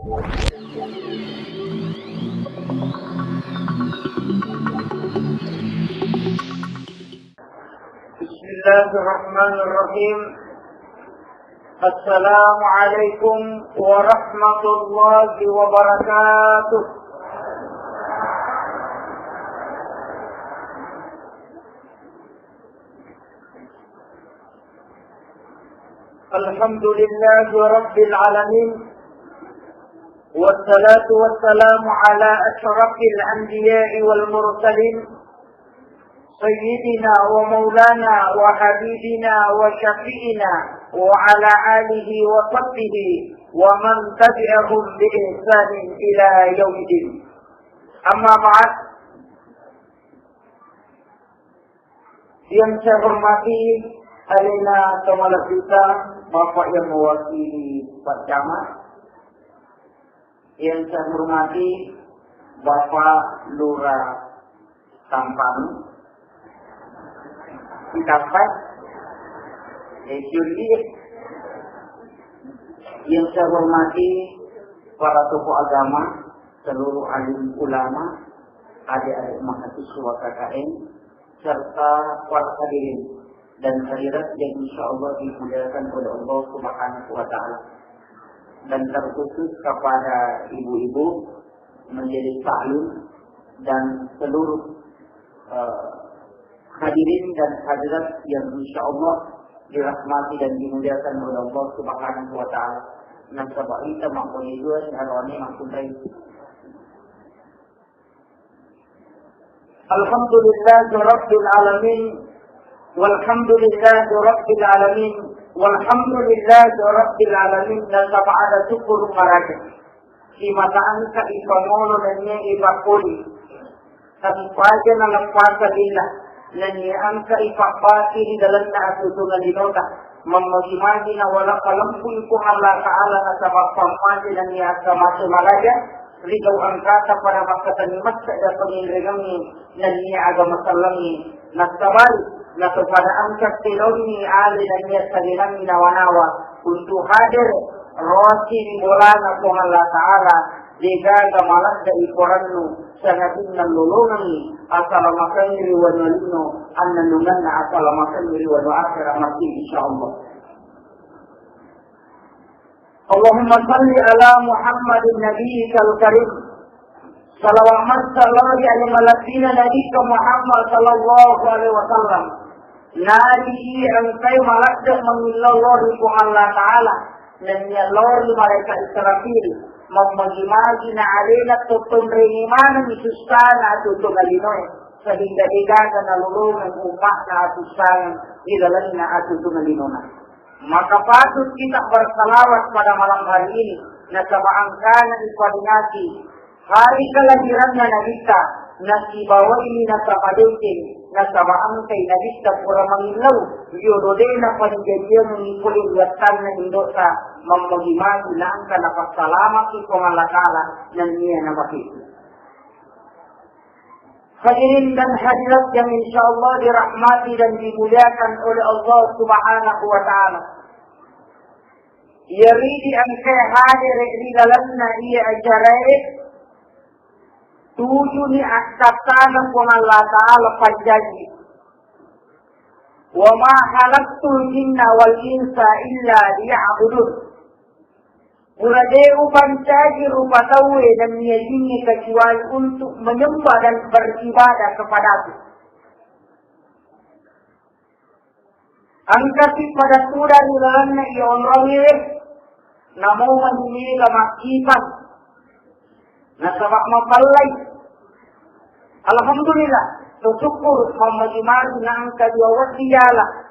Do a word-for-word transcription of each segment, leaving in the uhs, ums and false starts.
بسم الله الرحمن الرحيم. السلام عليكم ورحمة الله وبركاته. الحمد لله رب العالمين، والصلاة والسلام على أشرف الأنبياء والمرسلين، سيدنا ومولانا وحبيبنا وشفيعنا وعلى آله وصحبه ومن تبعهم بإحسان إلى يوم الدين. أما بعد، yang saya hormati alena tomalabbita, Bapak yang mewakili Pak Camat, yang saya hormati Bapak Lurah Tampang, Cikampek, eh, Juli, yang saya hormati para tokoh agama, seluruh alim ulama, adik-adik mahasiswa K K N, serta para hadirin dan hadirat yang insya Allah dimuliakan oleh Allah Subhanahu wa Ta'ala, dan terkhusus kepada ibu-ibu majelis taklim dan seluruh, eh, hadirin dan hadirat yang insya Allah dirahmati dan dimuliakan oleh Allah Subhanahu wa Ta'ala. Nasaba ita makkoni dua siharwane makkunrai. Alhamdulillahirabbil alamin. Walhamdulillahirabbil alamin. Walhamdulillahirabbil alamin. Nasaba ada syukur maraja. Simata engka ipangolo nennia ipakkoli. Sampaja naleppasa lila. Nennia engka ipabbati ri lalenna atutungan linota. Mammagi-magi nawala palempui Puang Allah Ta'ala nasaba pammase nennia akka mase maraja. Ri gau engkata pada makkatenni massa da penginrengengngi nennia agama sellengngi. Nassabari, nato pada engka telonni ale nennia salinangngi nawa-nawa untuk hadir rosi ri bolana Puang Allah Ta'ala, degaga maladda ikorannu, sangadinna lolongengngi asalamakengngi ri wanua lino, annennungenna asalamakengngi ri wanua akhera mati, insya Allah. Allahumma salli ala Muhammadin nabiyyikal karim. Salawat massa lao ri ale malebbina Nabikka Muhammad sallallahu alaihi wasallam. Nari iya engkai maladde mangillau lao ri Puang Allah Ta'ala, nennia lao ri malaikat Israfil, mammagi-magi na alena tottonrengi maneng sussana atutungan linoe, sehingga degaga nalolongeng umma'na atussangeng ri lalenna atutungan linona. Maka patut kita bersalawat pada malam hari ini, nasaba engkana iparingati hari kelahiranna Nabitta, nasibawaini nasaba deceng, nasaba engkai Nabitta pura mangillau, rio dodena panjajiangengngi pole ri attanna indo'ta, mammagi-magi naengka napassalamaki Puang Allah Ta'ala nennia napaketu. Hadirin dan hadirat yang insya Allah dirahmati dan dimuliakan oleh Allah Subhanahu wa Ta'ala. Iyaridi engkae hadere ri lalenna iya acarae, tujuni akkattana Puang Allah Ta'ala panjaji. Wa ma khalaqtul jinna wal insa illa liya'budun. Pura de upancaji rupa tauwe nennia jingnge kecuali untuk menyembah dan beribadah kepadaku. Engkasi pada tudang ri lalenna iya onrongnge, namo mani mega makkipang. Nasaba mapallai. Alhamdulillah, to syukur mammagi-magi naengka dua wedding jala.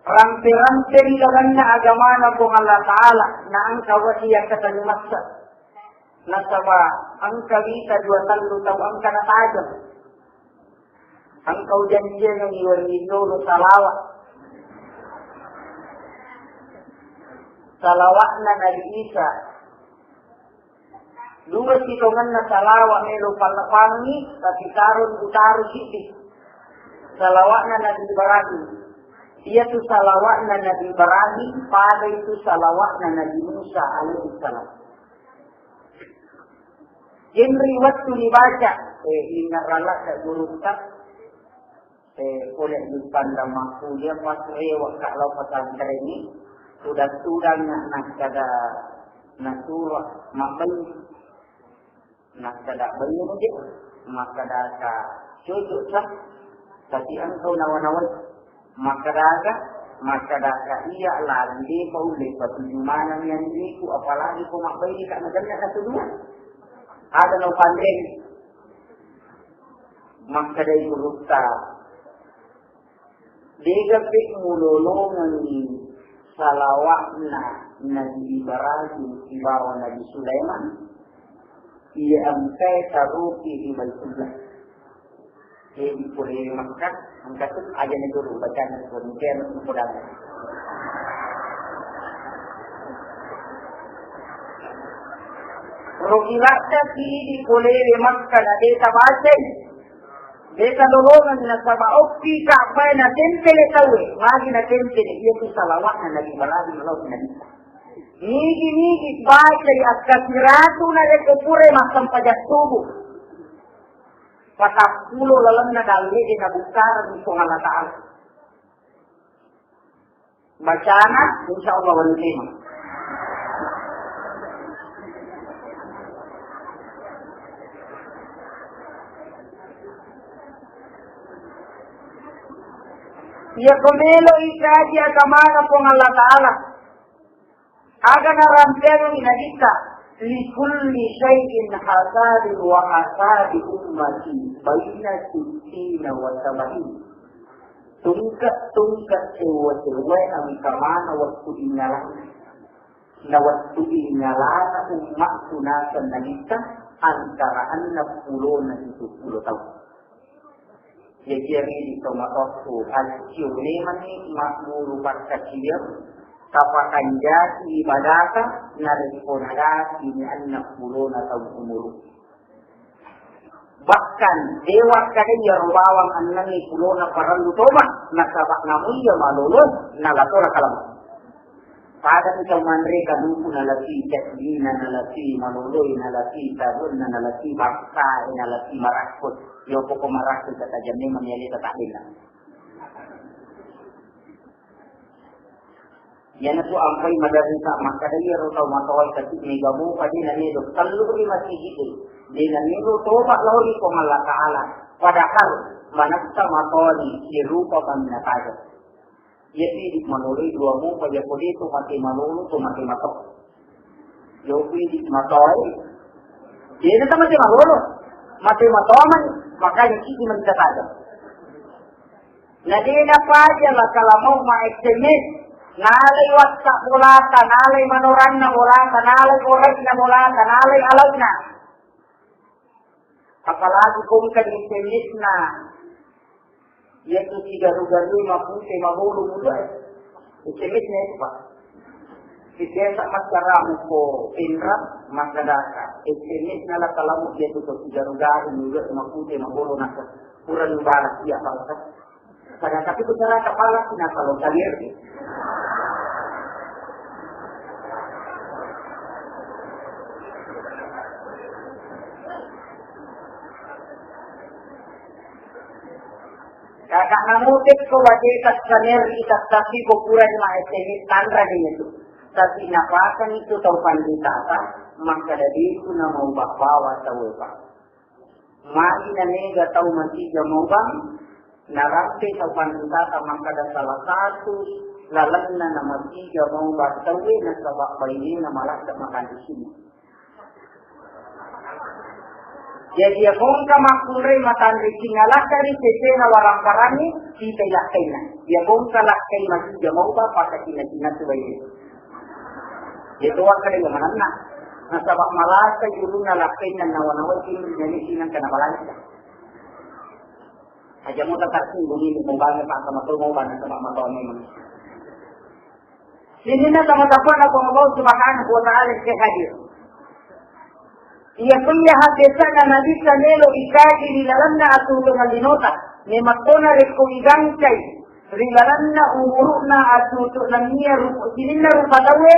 Rampe-rampe ri lalenna agamana Puang Allah Ta'ala, naengka wedding yakkatenni massa. Nasaba engka wita dua tellu tau engka natajeng. Engka ujanjiangengngi wedding dolo salawa. Salawa'na Nabi Isa. Dua sitongenna salawa melo pallapangengngi, tapi tarung utaro siddi. Salawa'na Nabi Ibrahim. Iyatu salawa'na Nabi Ibrahim, pada itu salawa'na Nabi Musa alaihi salam. Jenri wettu nibaca, eh, inna ralak gurutta, eh, pole di pandang makkuliah, pas rewakka lao pesantren ni, tudang-tudang na-, nakkeda nasuro mabbayi. Nakkeda bayi je, makkedaka cocok sa, tapi engkau nawa-nawai. Makkedaka, makkedaka iya lagi de pa ulle patuju maneng ni andiku, apalagi ko mabbayi ka nagenna satu dua. Ada no pandeng. Makkedai gurutta, degapi mulolongengi salawatna Nabi Ibrahim sibawa Nabi Sulaiman, iya engkae taroki ri Baitullah. Jadi pole Makkah, engka tu aja ni dulu bacaan kemudian kemudian. Rogi latta sidi pole Makkah na deta bacai. Desa lolongang nasaba okki Ka'bae natempele tauwe, magi natempele, iya tu salawatna Nabi Ibrahim lao Nabi. Nigi-nigi bacai akkasiratu narekko pura massempajang subuh. Patappulo lalenna dalle'e nabukkareng Puang Allah Ta'ala. Bacana, insya Allah, wani tema. Iya ko melo ikaji agamana Puang Allah Ta'ala. Aga narampeangngi Nabitta, "Likulli syai'in hasadun wa hasadi ummati baina sittina wa sab'in." Tungke-tungke sewwa-sewwae engka maneng wettu ingngalanna. Na wettu ingngalanna ummatku naseng Nabitta antara enneng pulona pitu pulo taung. Jaji ri tomatoakku, accio memani magguru pakkacileng, tapakanjaki ibadata narekko nadapini enneng pulona taung umuru. Bahkan, de wakkada iyaro bawang ennengngi pulona parellu toma, nasaba namuiya malolo, nalatora kalama. Pada engka manre kaduku nalasi caddina, nalasi maloloi, nalasi tabuanna, nalasi bakkae, nalasi marakko. Yo poko marakko tatajang memang yale tatabenna. Iyanatu ampai maderrita makkada iyaro tau matoa tapi mega mopa de namedo tellu ri masigi de. De namedo toba lao ri Puang Allah Ta'ala. Padahal manessa matoani sirupa manna taja. Iya tu idi maloloi dua mopa, iya ko de to mate malolo, to mate mato. Iya ko idi matoai. Iya tu mate malolo. Mate mato man, makanya kiki mencatat. Na de na paja la kalamau ma S M S. Nalai WhatsApp bolata, nalai manoranna bolata, nalai korekna bolata, nalai alauna. Apalagi ko engka di S M S-na. Iya tu sigaru-garu mapute mabolu muda. S M S-na itu, Pak. Setiap makkaramu ko Indra, makkadaka. S M S-na la kalamu iya tu sigaru-garu muda mapute mabolu naka. Kurang balas iya, Pak. Pada tapi ku cara kapala sina kalau kalir. Kakak namutek ko wajé tassaner ri tassappi ko purani ma S M S tanra de itu. Tapi napasang itu tau panritata, maka dadi itu namau bawa tau, Pak. Magi na mega tau matiga maubang, narampe tau panritata makkada salah satu lalenna na matiga maubang tauwe nasaba bainena malakka makanre sining. Jadi, ya kongka makkunrai matanre sining alakka ri sesena warang-warangnge, kita lakkaina. Ya kongka lakkai matiga maubang, pakacina-cina tu baine. Iya to wakkeda iya manenna. Nasaba malasa jurunna lakkainna nawa-nawa tinri nani sinang kana malasa. Aja mo tatarsi gumi mo bange pakka mato mo bange sama mato memang. Sininna sama tapuanna Puang Allah Subhanahu wa Ta'ala ke hadir. Iya kuya haddesana Nabitta melo ikaji ri lalenna aturunan linota, memang tona rekko igangkai ri lalenna umuru'na aturunan iya rupa, sininna rupa tauwe,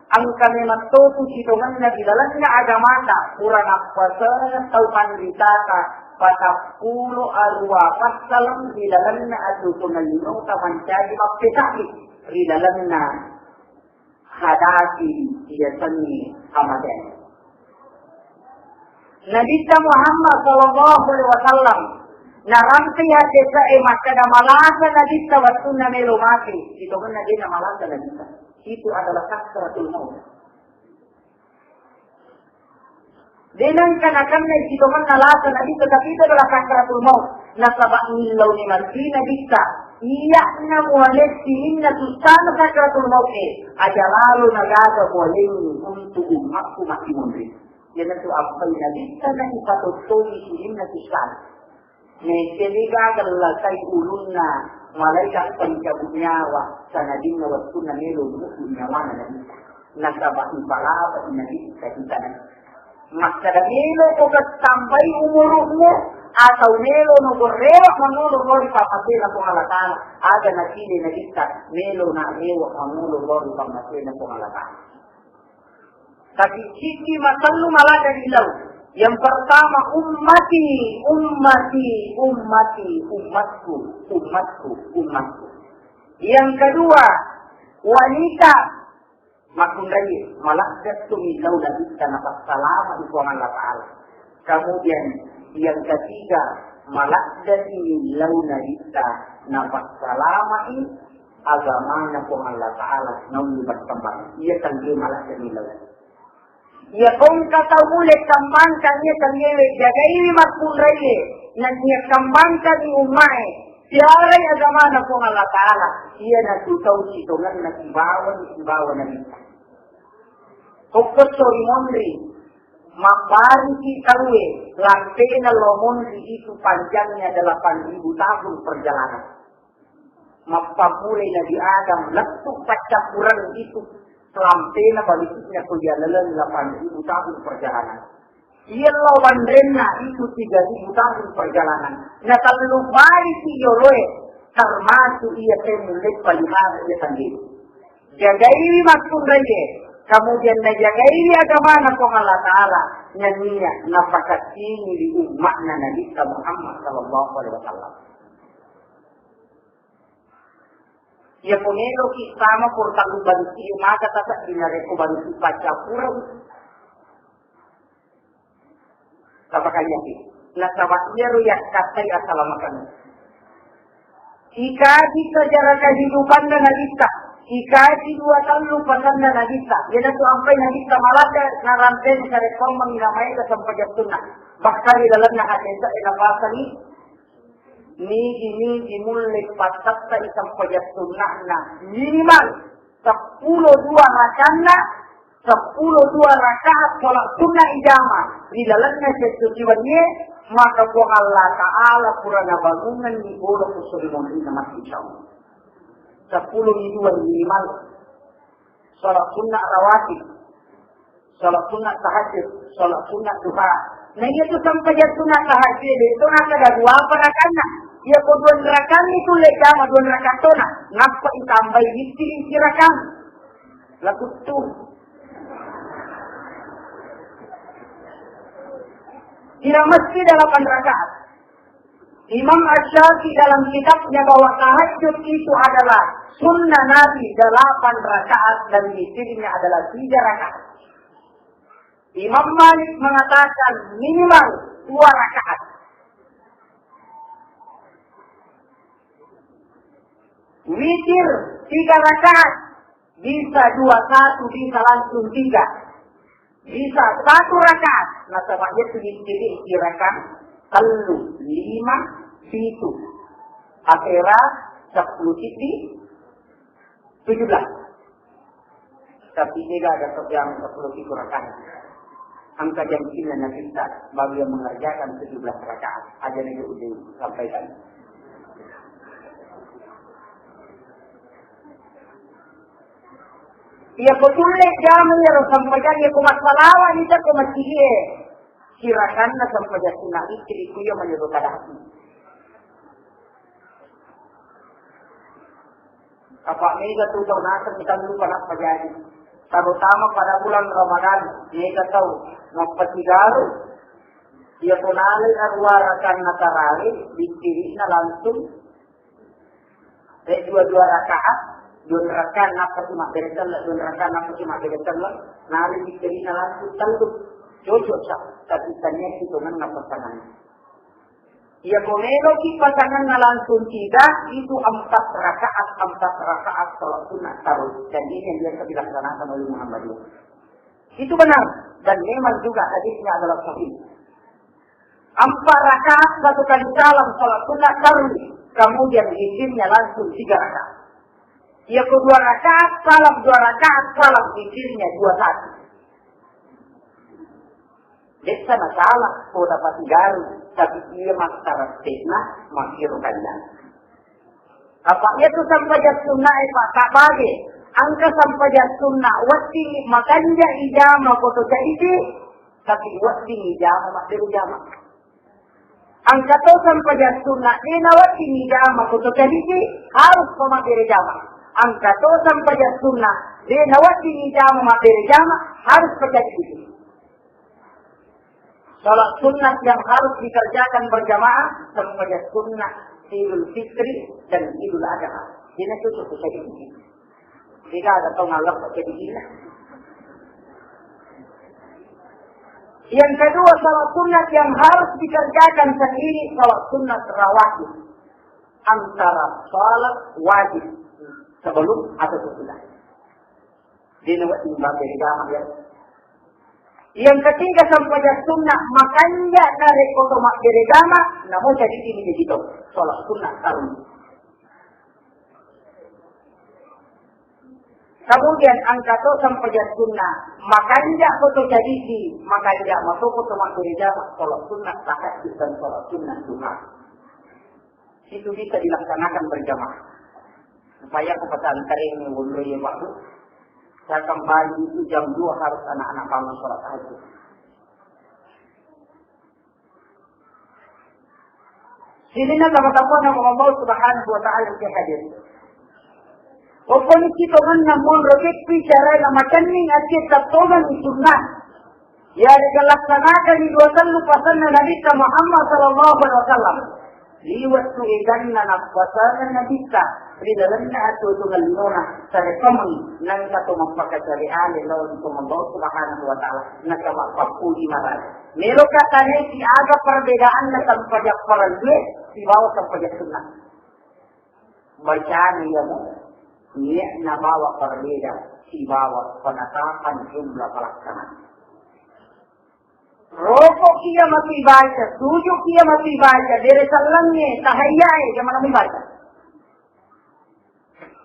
Engka memang totu sitongenna ri lalenna agamata, pura nappaseng tau panritata patappulo arua passaleng ri lalenna atuo tongeng linota mancaji mappesa'ni ri lalenna hadati yasengnge Ramadan. Nabitta Muhammad sallallahu alaihi wasallam narampe haddese'e makkeda malasa Nabitta wettunna melo mate, sitongenna de namalasa Nabitta. Itu adalah sakratul maut. De nengka nakenna sitongenna lasa Nabitta, tapi itu adalah sakratul maut. Nasaba millau ni mati Nabitta, iya'na mualessi inna susana sakratul maut e, aja lalo nagaga mualengi untuk ummatku mati munri. Iyanatu appai Nabitta na ipatottongi sininna susana. Mekkelega gellakai ulunna malaikat pencabut nyawa, sanadinna wettunna melo mubbu nyawana Nabitta. Nasaba ipalapa Nabitta kitana. Makkeda melo ko tambai umuru'mu atau melo no gorrewa mangolo ri papatena Puang Allah Ta'ala. Aga napile Nabitta melo na rewa mangolo ri papatena Puang Allah Ta'ala. Tapi ciki matellu maladde ri lau. Yang pertama, ummati, ummati, ummati, ummatku, ummatku, ummatku. Yang kedua, wanita makkunrai, maladde tu millau Nabitta napassalama di Puang Allah Ta'ala. Kemudian yang ketiga, maladde tu millau Nabitta napassalama agamana Puang Allah Ta'ala naulli berkembang. Iya tangge maladde millau. Iya kongka tau mulle kembangkan iya tangewe, jagaiwi makkunraie, na iya kembangkan ummae, piarai agamana Puang Allah Ta'ala, iya natu tau sitongenna sibawa sibawa Nabitta. Kokko tori monri, mabbariki tauwe, lampena lo monri itu panjangnya delapan ribu tahun perjalanan. Mappammulai Nabi Adam lettu paccappureng itu, lampena balikikna ko jalaleng delapan ribu tahun perjalanan. Iya lo banrenna itu tiga ribu tahun perjalanan. Na tellu bariki yoloe, termasuk iya te mulle palihara iya sendiri. Jagaiwi makkunraie, kemudian najagaiwi agamana Puang Allah Ta'ala, nennia napakatingi di umma'na Nabitta Muhammad sallallahu alaihi wasallam. Iya ko meloki sama pur tellu balusi, maka tasa dinarekko balusi paccappureng. Tapakaliaki. Nasaba iyaro yakkattai asalamakeng. Ikaji sejarah kehidupanna Nabitta. Ikaji dua tellu pasanna Nabitta. Iyanatu ampai Nabitta maladde narampeni sarekkoammengngi namaega sempajang sunna. Bahkan ri lalenna hadese e napasangi nigi-nigi mulle pattattai sempajang sunna'na minimal seppulo dua rakanna, seppulo dua rakaat sholat sunnah ijama ri lalenna sessu siwennie, maka Puang Allah Ta'ala pura nabangungenni bola kusuri monrinna mati, insyaallah. Seppulo dua minimal. Sholat sunnah rawatib, sholat sunnah tahajud, sholat sunnah duha. Nah, iya tu sempajang sunnah tahajud itu ada dua apa rakanna. Iya ko dua rakanna itu le jama dua rakaat tona. Nappa itambai witiri sirakang. Lakuttu. Tidak mesti delapan rakaat. Imam Asy-Syafi'i dalam kitabnya bahwa tahajud itu adalah sunnah Nabi delapan rakaat dan witirnya adalah tiga rakaat. Imam Malik mengatakan minimal dua rakaat. Witir tiga rakaat, bisa dua satu, bisa langsung tiga. Bisa satu rakaat, nasaba iya tu witir rakaat tellu, lima, pitu. Asera seppulo sibbi, tujuh belas. Tapi tidak ada yang seppulo sibbi rakaat. Engka janjinna Nabitta bagi yang mengerjakan tujuh belas rakaat. Aja nih udah sampaikan. Iya ko tulle jama iyaro sempajang, iya ko massalawani cakko masigi e. Sirakanna sempajang sunna witiri ku iya maniro tadati. Apa mega tu tau naseng kita lupa nak pajadi. Terutama pada bulan Ramadan, mega tau mappatigaru, iya ko nalai aruwa rakanna tarawih, wittiri'na langsung eh, dua-dua rakaat, dua rakaat nappa si mabbere selleng, dua rakaat nappa si mabbere selleng, nalai wittiri'na langsung tellu. Cocok sa, tapi tania hitunganna pasanganna. Iya ko meloki pasanganna langsung tiga, itu empat rakaat, empat rakaat salat sunnah tarwih. Dan ini yang biasa dilaksanakan oleh Muhammadiyah. Itu benar, dan memang juga hadisnya adalah sahih. Empat rakaat satu kali salam salat sunnah tarwih, kemudian witirnya langsung tiga rakaat. Iya ko dua rakaat, salam dua rakaat, salam witirnya dua satu. Dessa nasala ko dapat garu, tapi iya makkarattena makkiro kanjang. Apa iya tu sampajang sunnah e, Pak, tak bage. Angka sampajang sunnah wedding makanja ijama ko to cadiki, tapi wedding ijama mabbere jama. Angka to sampajang sunnah de na wedding ijama ko to cadiki, harus pa mabbere jama. Angka to sampajang sunnah de na wedding ijama mabbere jama, harus pa cadiki. Salat sunnah yang harus dikerjakan berjamaah, sempajang sunnah Idul Fitri dan Idul Adha. Ini cocok kita ini. Tidak ada tau ngalap jadi gila. Yang kedua, salat sunnah yang harus dikerjakan sendiri, salat sunnah rawatib antara salat wajib sebelum atau sesudah. Dena wedding mabbere jama ya. Yang ketiga, sampajang sunnah makanja narekko to mabbere jama, namo jadi ini jadi to. Salat sunnah tarwih. Kemudian angka to sampajang sunnah makanja ko to cadiki, makanja mato ko to mabbere jama, salat sunnah tahajud dan salat sunnah duha. Itu bisa dilaksanakan berjamaah. Supaya aku pesantren ini, wullo ya, Pak, Bu. Saya kembali itu jam dua harus anak-anak bangun sholat tahajud. Sininna tama-tamana Allah Subhanahu wa Ta'ala ke hadir. Pokoknya kita menang monro keppi cara na macanning acce tattongan sunnah. Yarega laksanakanni dua tellu pasanna Nabitta Muhammad sallallahu alaihi wasallam. Liwettu eganna nappasangeng Nabitta ri lalenna atuo-tuongeng linona, sarekkoammengngi nengka to mappakacari ale lao ri Puang Allah Subhanahu wa Ta'ala, nasaba pappuji maraja. Meloka tanaiki aga perbedaanna sempajang farallue sibawa sempajang sunnah. Bacana iyamo nia'na bawa perbeda sibawa penetapan jumlah pelaksanaan. Roko kia matu ibaca, suju kia matu ibaca, bere sellengnge, tahayyae, jamana ibaca.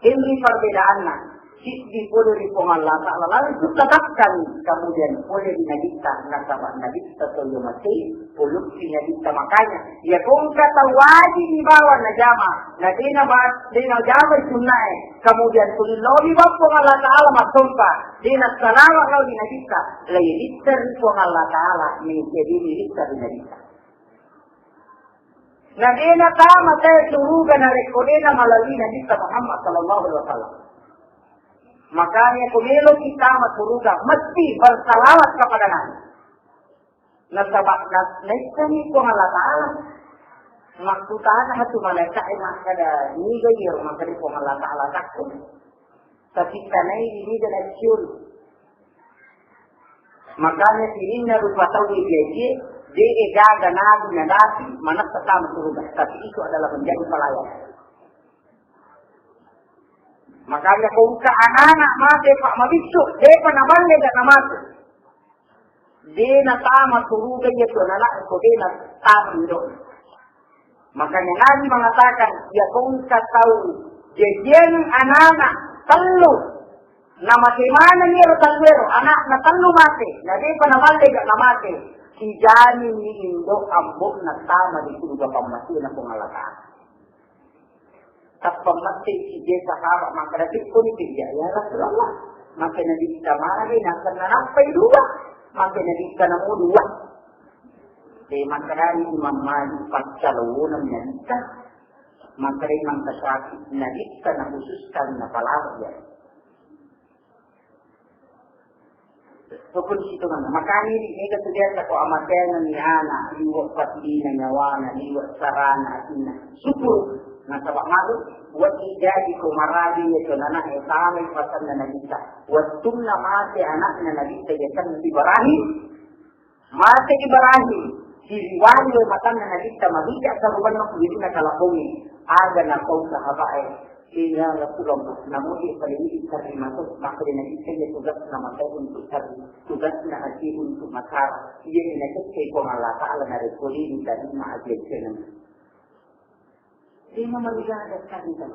Ini perbedaanna. Siddi pole ri Puang Allah Ta'ala langsung tetapkan, kemudian pole ri Nabitta, nasaba Nabitta to yo mate, pulukki Nabitta. Makanya, iya kongka tau wajib ibawa najama, na dena ba-, dena jama sunnae, kemudian tuli lobi ba Puang Allah Ta'ala massompa, dena salama lao di Nabitta, lai litteri Puang Allah Ta'ala, ni jadi ni litteri Nabitta. Na dena tama te suruga narekko dena malalui Nabitta Muhammad sallallahu alaihi wasallam. Makanya ko melo kita tama suruga, mesti bersalawat kepada Nabi. Nasaba na-, naissani Puang Allah Ta'ala. Makkutana hatu malaika'e makkada, niga iyaro makkada Puang Allah Ta'ala takku. Tapi tanai ini dan ciul. Makanya sininna rupa tau jaji, de gaga nabi nadapi, manassa tama suruga. Tapi itu adalah menjadi pelayan. Makanya ko engka anak-anak mate, Pak, mabiccu, depa naballe ga namate. De natama suruga iya tu anak, ko de natama indo. Makanya Nabi mengatakan, iya ko engka tau jajiang anak-anak tellu, namate maneng iyaro tellu ero, anakna tellu mate, na depa naballe ga namate, sijamin ni indo ambo'na tama di suruga pammatena Puang Allah Ta'ala. Tappa matti sijé sahabat makkeda, "Tikkuni pijja, ya Rasulullah?" Makkeda Nabitta, "Magi nasenna nappai dua?" Makkeda Nabitta, "Namo dua." Eh, makkedani Imam Malik, "Paccaloneng Nabitta." Makkeda Imam Syafi'i, "Nabitta nakhususkan napalabya." Hukum situ mana? Makanya ini, ini kesulitan kok amateanna ni anak, liwat patina nyawana, liwat sarana atinna. Syukur, nasaba malu, wa idadi ko marabi ya to nana e, sama pasanna Nabitta. Wattunna mate anakna Nabitta ya kan Ibrahim. Mate Ibrahim, siriwali wae matanna Nabitta, mabija sarubanna ku wirinna kalabongnge. Aga napau sahabae, sehingga Rasulullah, namuji paling ini terima tu, maka dia Nabitta ya tugasna mate untuk cari, tugasna haji untuk masara. Iya ni nakecce Puang Allah Ta'ala narekko dini tarima aja jeneng. Dena marigaga sekali kan.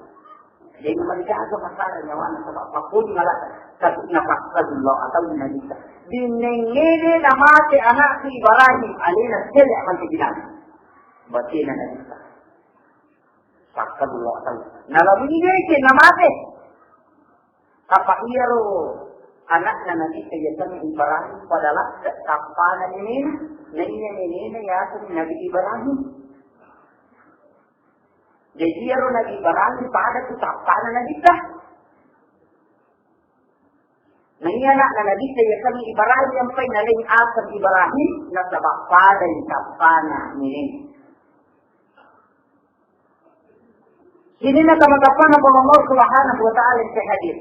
Dena marigaga masara nyawana sebab apapun malah tapi nafakkallah atau Nabitta. Dinengngede namate anakku Ibrahim alena sele mante binang. Batena Nabitta. Fakkallah atau. Nalabuni deke namate. Apa iyaro anakna Nabitta yasengnge Ibrahim pada lakkaq tappana nenena, naiya nenena yaseng Nabi Ibrahim. Jadi iyaro Nabi Ibrahim pada tu tappana Nabitta. Naiya anakna Nabitta yasengnge Ibrahim, yang pai naleng aseng Ibrahim, nasaba padai tappana nenena. Sininna kamateppana Puang Allah Subhanahu wa Ta'ala engka hadir.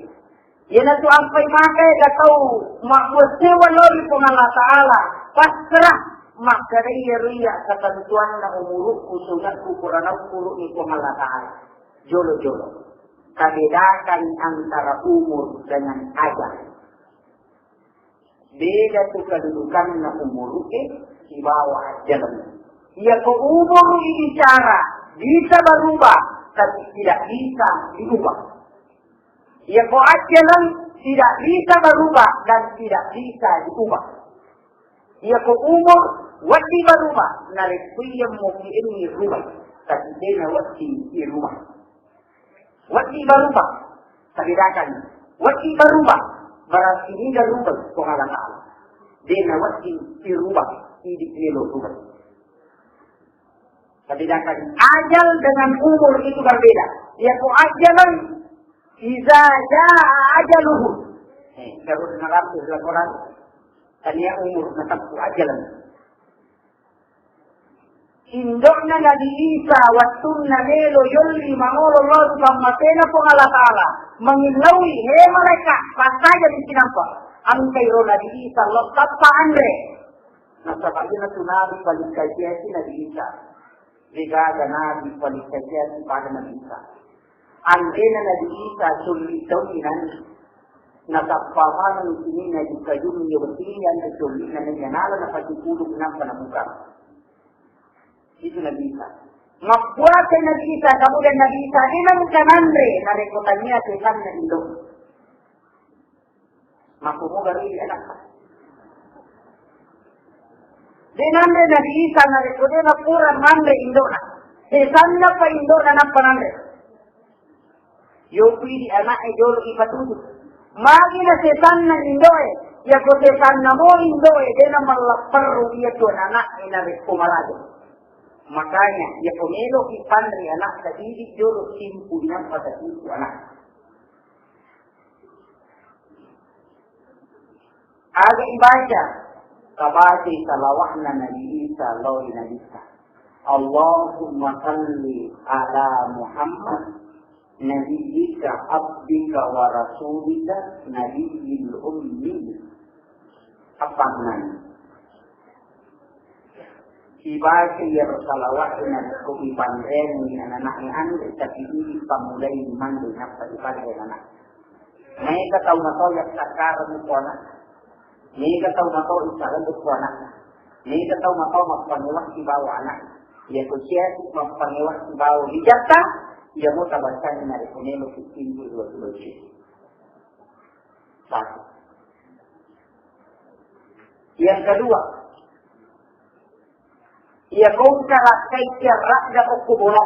Iyanatu ampai maka ega tau mabbuat sewa lao ri Puang Allah Ta'ala, pasrah, makkedai iyaro iya ketentuanna umurukku, sunatku, purana ukkuru'ni Puang Allah Ta'ala. Jolo-jolo. Tabedakan antara umur dengan ajal. Beda tu kedudukanna umuru'e sibawa ajjaleng. Iyako umur bicara bisa berubah, tapi tidak bisa diubah. Iyako ajjaleng tidak bisa berubah dan tidak bisa diubah. Iyako umur wedding berubah, narekko iya mukienni rubah, tapi dena wedding irubah. Wedding berubah, tabedakan. Wedding berubah, berarti niga rubah Puang Allah Ta'ala. Dena wedding irubah, idi melo rubah. Tabedakan ajal dengan umur itu berbeda. Iyako ajaleng, iza jaa ajaluhu. Eh, baru dengar apa dalam Quran? Tania umur, natempu ajaleng. Indo'na Nabi Isa wettunna melo yolli mangolo lao ri pammatena Puang Allah Ta'ala, mangillaui, "He malaeka, passaja di sinampa." Engkai ro Nabi Isa lao tappa anre. Nasaba iyanatu Nabi paling kajiasi Nabi Isa. Degaga Nabi paling kajiasi pada Nabi Isa. Anrena Nabi Isa sulli taunni nanre. Nasappa maneng sininna jukka-jukka wedding anre sulli nanre nala napatipulung nampa nabuka. Itu Nabi Isa. Mabbuatai Nabi Isa, kemudian Nabi Isa de nengka nanre narekko tania sesanna indo. Makkumoga ri anakta. De nanre Nabi Isa narekko de napura manre indona. Sesanna pa indona nappa nanre. Yopi di anak'e jolo ipatuju. Magi na sesanna indo'e, yako sesanna mo indo'e, de na mallapperru iya tu anak'e narekko malaja. Makanya, yako melo ipanre anakta, idi jolo simpu inappa tasimpu anak. Aga ibaca, tabacai salawatna Nabi Isa lao ri Nabitta. Allahumma salli ala Muhammad, nabiyyika, abdika wa rasulika, nabiyil ummi. Appanna? Ibaca iyaro salawat narekko ipanreangngi anana'e anre, tapi idi pammulai manre nappa ipanre anana'e. Maega tau matau yassakkareng ko anakna. Maega tau matau issaleng ko anakna. Maega tau matau mappangewang sibawa anakna. Iyako siasi mappangewang sibawa bijatta, iyamo tabacani narekko meloki timpu dua kilo. Satu. Yang kedua, iyako engka lakkai tiarradda okko bola.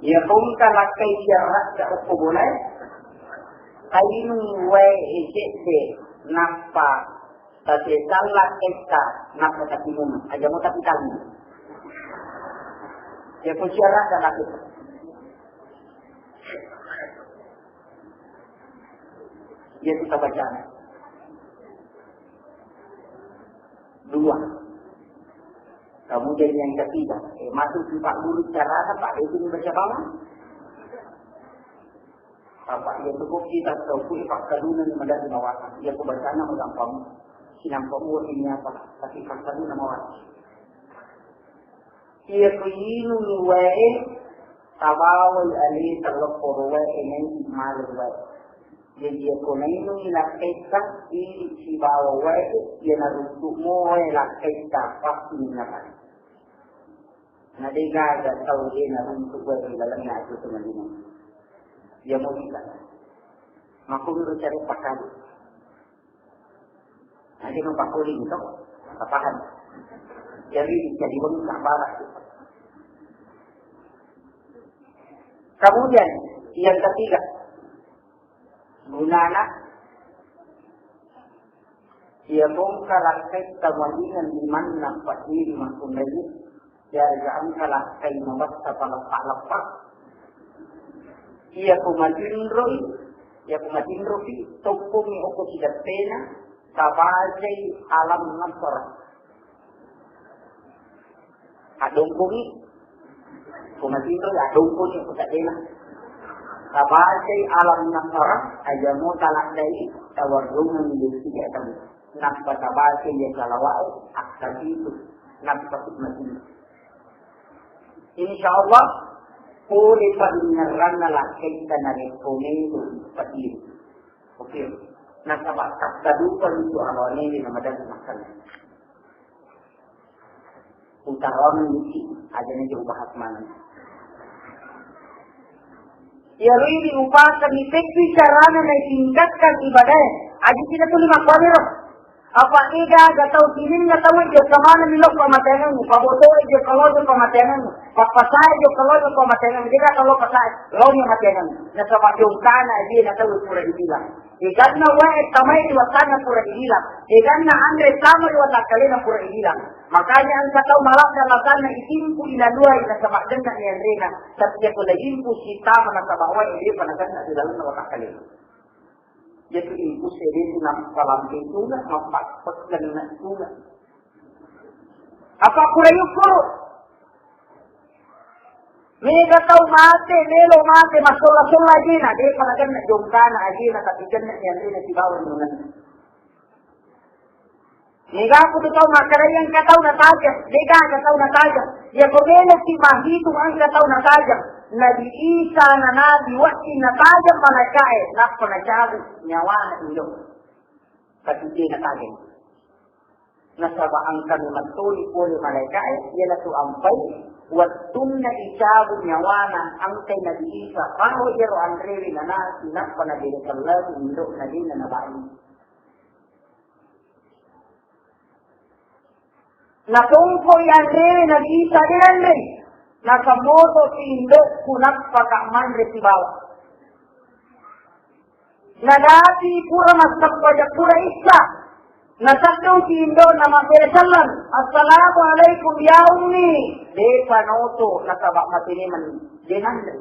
Iyako engka lakkai tiarradda okko bola, tainung wae cedde, nappa tasesang lakkaitta, nappa tapimunung. Aja mo tapitangngi. Iyako tiarradda lakkai. Iya kita baca. Dua. Kemudian yang ketiga, eh, masuk di Pak Guru carana, Pak, itu baca bawang. Apa iya tuh kok kita tahu kue Pak Kaduna ni madari mawasa. Iya aku baca nama gampang. Sinampa uang ini apa? Tapi Pak Kaduna mawasa. Iya ku inungi wae, tabawai aleta lopporo wae, naiki malai wae. Jadi iya ko nainungi lakkaitta, idi sibawa wae, iya naruntuk mo wae lakkaitta, pasti minasai. Na de gaga tau de naruntuk wae ri lalenna aju tu Madinah. Iya mo kita. Makkuniro cari pakali. Nanti mau pakuling itu, apa paham? Jadi, jadi bengkak barak. Kemudian, yang ketiga, gunana, iya bongkar lakkaita mawinang limanna pakiri makkunraie. Yarega engka lakkai mabassa paleppa-leppa. Iya ko matinroi, iya ko matinroki, tokkongngi okko sideppena, tabacai Alam Nasrah. Addongkongi, ko matinroi, addongkongi okko seddena. Tabacai Alam Nasrah, aja mo taladdai, tawarrungengngi desi atau. Nappa tabaca iya salawa'e, akkasitu, nappa mati. Insya Allah, pole padengngeranna lakkaitta narekko melo patiru. Oke. Nasaba takkadupa itu awane di Ramadan makan. Utaroang iki, aja nih jauh bahas mana. Iyaro idi upaseng itekki carana naitingkatkan ibadae. Aji sina tuli makkuaniro. Apa ega aga tau sininna tau jokka maneng mi lo pamatengengngu, pabotoe jokka lo jokka pamatengengngu, pappasae jokka lo jokka pamatengengngu, dega tau lo pasae, lo ni pamatengengngu. Nasaba jongkana aji na tau pura dibilang. Eganna wae tamai di watanna pura dibilang. Eganna anre tama di watakkalena pura dibilang. Makanya engka tau maladda lasanna itimpu ilaluai nasaba genna ni anrena. Tapi iya ko laimpu sitama nasaba wae depa nagenna di lalenna watakkalena. Jadi impu sede tu nappalampe tuna, mappakkenna tuna. Apa pura yukkuru? Mega tau mate, melo mate, massolla-solla ajena, depa nagenna jongkana ajena, tapi genna ni anrena sibawa nunanna. Mega aku tu tau makkeda engka tau natajeng, dega engka tau natajeng. Iya ko melo ki mahitung engka tau natajeng. Nabi Isa na nabi watti natajeng malaikae, nappa nacabu nyawana indo. Tapi de natajeng. Nasaba engka memettoni pole malaikae, iyanatu ampai wettunna icabu nyawana, engkai Nabi Isa, paro iyaro anrewe nanasi, nappa nabere sellau indo'na de nanabalu. Napongko ianrewe Nabi Isa de nanre, nasammoto si indo'ku nappa ka manre sibawa. Nadapi pura massappa ja pura issa. Nasaddung si indona mabbere selleng, "Assalamualaikum ya ummi." Depa noto nasaba matene mani. Denanre.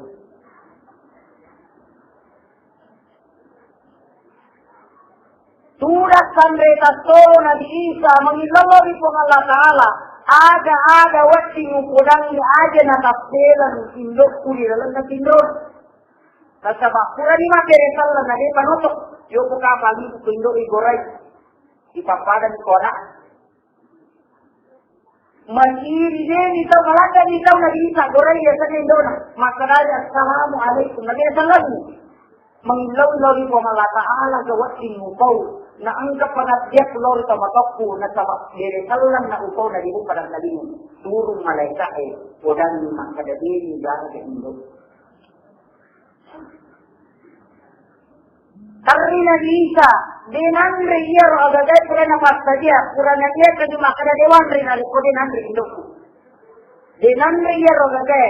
Tudang sanre tattoro Nabi Isa mangillallo ri Puang Allah Ta'ala. Aga-aga wedding upodangi aja natasseleng indokku ri lalenna tinro. Nasaba purani mabbere selleng na depa noto, yoko kapang ibu kendoi gorai. Ipappadang ko ana. Masiri deni tau, maladani tau Nabi Isa gorai ya seni dona. Makkedai, "Assalamualaikum." Nabi Isa lalu. Mangillau-illau ri Puang Allah Ta'ala ga wedding upau. Na engka panaddiak lori tau matokku, nasaba bere selleng na upau na dibuka dan tadingu. Turun malaika'e, podangi makkeda deni gaga indo. Terri Nabi Isa, de nanre iyaro agagae pura napassadia, pura nadia kaju makkeda de wanre narekko de nanre indokku. De nanre iyaro agagae,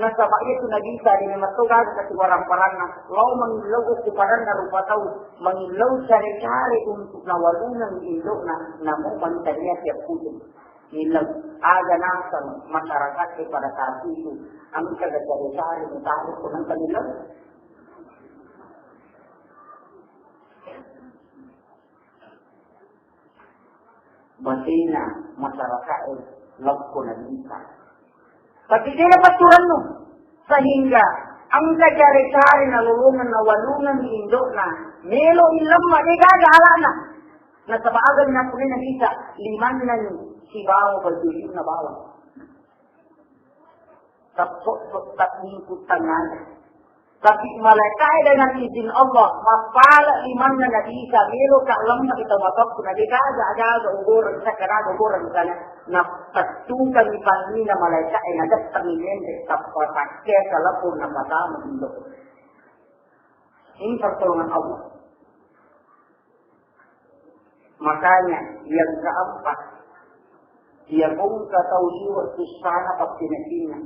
nasaba iyatu Nabi Isa de memang to gaga kasiwaramparanna, lao mangillau ku padanna rupa tau, mangillau care-care untuk nawalungeng indokna, namo mani tania tiap putung. Nileng, aga naseng masyarakat pada saat itu, engka gajah besar itu tahu pun engka nileng. Batena masyarakat e lokko Nabi Isa. Tapi dia dapat turunnu. Sehingga engka care-care nalolongeng nawalungeng indokna, melo illemma de gaga alana. Nasaba aga napunnai Nabi Isa, limannani sibawa bajujunna bawang. Tappokko tabbingku tangngana. Tapi malaikae dengan izin Allah, mappala limanna Nabi Isa, melo ka lemma kita matokku na deka aja aga ugoreng, sakaraga ugoreng sana. Na tettukangi pannina malaikae, na dettangi menre, tappa pakke telepon, na patama indo. Ini pertolongan Allah. Makanya yang keempat, iya kongka tau liwe' sussana pappeneddinna.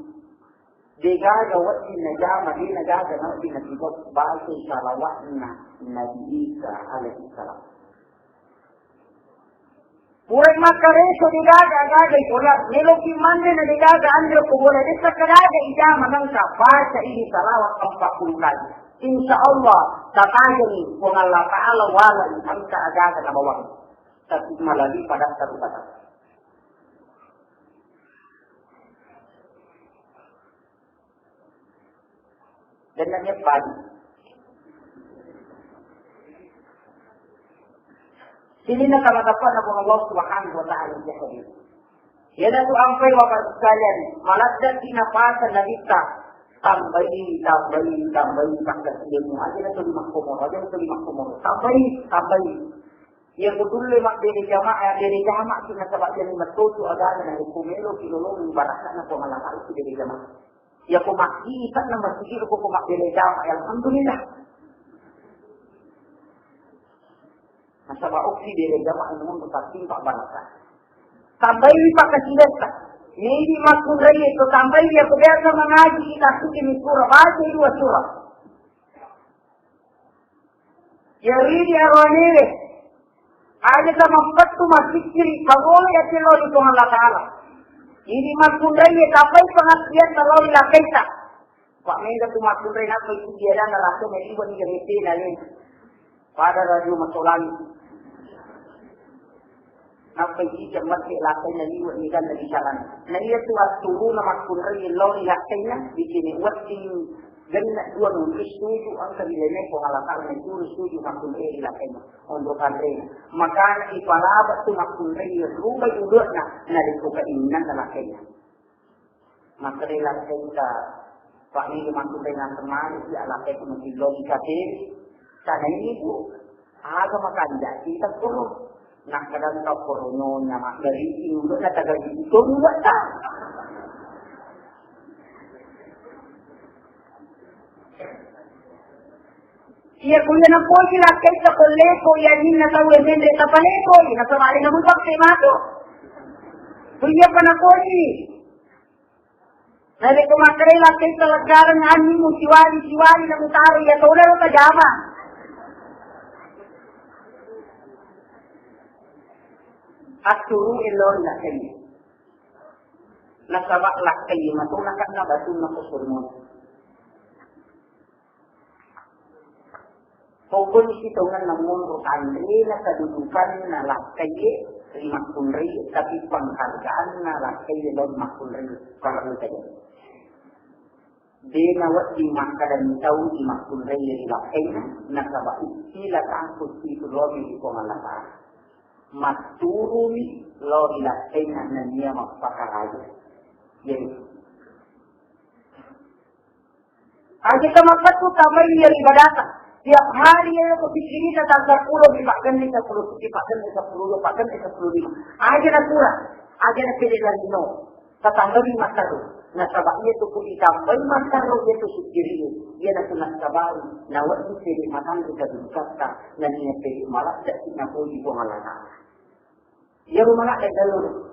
Degaga wedding najama, de nagaga na wedding natibau, baca salawatna Nabi Isa alaihi salam. Pura makkareso degaga, gaga isola, meloki manre na degaga anre ko bola desa kadaga ijama nangka baca ini salawat empat puluh kali. Insya Allah, tatajengi Puang Allah Ta'ala wala engka aga-aga nabawang. Tapi malali pada taruh kata. Dan nanya padi. Sini nak kata-kata Puang Allah Subhanahu wa Ta'ala yang hadir. Iyanatu ampai Bapak sekalian, maladde'ki napasa Nabitta, tambai, tambai, tambai, pakkasiwimu, aja na tuli makkomoro, aja na tuli makkomoro, tambai, tambai. Iya kutulle mabbere jamaah, bere jamaah ki nasaba jadi mettotu agama na ku melo ki lolong barakana Puang Allah Ta'ala ki bere jamaah. Iya ko masjid, na masjid ko, ko mabbere jamaah, alhamdulillah. Nasaba okki bere jamaah nuntu tattimpa baraka. Tambaiwi pakkasiwitta. Nidi makkunrai to tambaiwi, ako biasa mangaji kita suki mi surah, baca dua surah. Yaridi aroanewe. Aja tamappettu massikkiri, pagolo ya telo di Puang Allah Ta'ala. Ini makkunrai ya tapai pengertian terlalu lakaita. Pak mega tu makkunrai napa itu dia dan rasa melibat ni jadi tena ni. Pada radio masolang. Nappa ijijeng mette lakkainna liwe' niganna bicarana. Na iya tu atturuna makkunrai lao ri lakkainna, bicini wedding genna dua nunri setuju engka ri lainna Puang Allah Ta'ala, na turu setuju makkunrai ri lakkainna. Onro kanrena. Makana ipalaba tu makkunrai rubai udu'na, narekko kainnanna lakkainna. Makkeda lakkaita, Pak, ini mantu dengan kemarin, ya, lakkai ku mungkin logika deh. Sana ini, Bu, aga makanja kita kuro. Nak kadang kau kuro nyonya, mak, dari ini, udah kata gaji itu, udah tak. Iya, kuya napoji lakkaita ko leko, iya ninna tau e menre tapaleko, iya, nasaba alena mupakke matu. Kuya pa napoji. Narekko makkedai lakkaita leggareng annimu siwali-siwali na mutaro, iya tona lo tajama. Atturu ello lakkai. Nasaba lakkai matona kanna batunna ko surmon. Pokoknya si tongenna monro tanrena kedudukanna lakkaie ri makkunrai, tapi penghargaanna lakkaie lao makkunrai parellu tajeng. Dena wedding makkada mitau di makkunrai ri lakkaina, nasaba istilah takut itu lobi di Puang Allah Ta'ala. Matturumi lao ri lakkaina nennia mappakaraja. Jadi, aja tamakkattu tamai ri ibadata. Tiap hari ya ko pikkirita tang seppulo, di paggenne seppulo, di paggenne seppulo, di paggenne seppulo lima. Aja na kurang, aja na pede lagi no. Tatambai makkaro. Nasaba iya tu ku itambai makkaro iya tu sikkiri. Iya na tu nassabari. Na wedding pede matang kita dukakka. Na niat pede maladde na puji Puang Allah Ta'ala. Iya rumah nak dalam.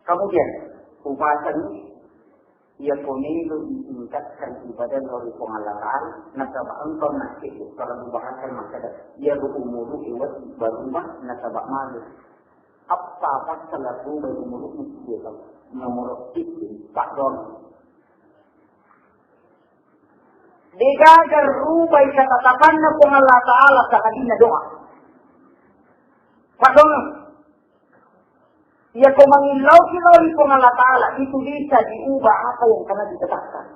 Kemudian, upasanni, iya ko melo ditingkatkan ibadah lao ri Puang Allah Ta'ala, nasaba engkau nasib para bahasa makkada, iya ru umuru iwat barumah, nasaba malu. Ap- Papa salah rubai umuru'mu siddi taung. Nomor tiga, Pak Don. Degaga rubai ketetapanna Puang Allah Ta'ala sehadina doa. Pak Don, iya ko mangillau ki lao ri Puang Allah Ta'ala, itu bisa diubah apa yang pernah ditetapkan.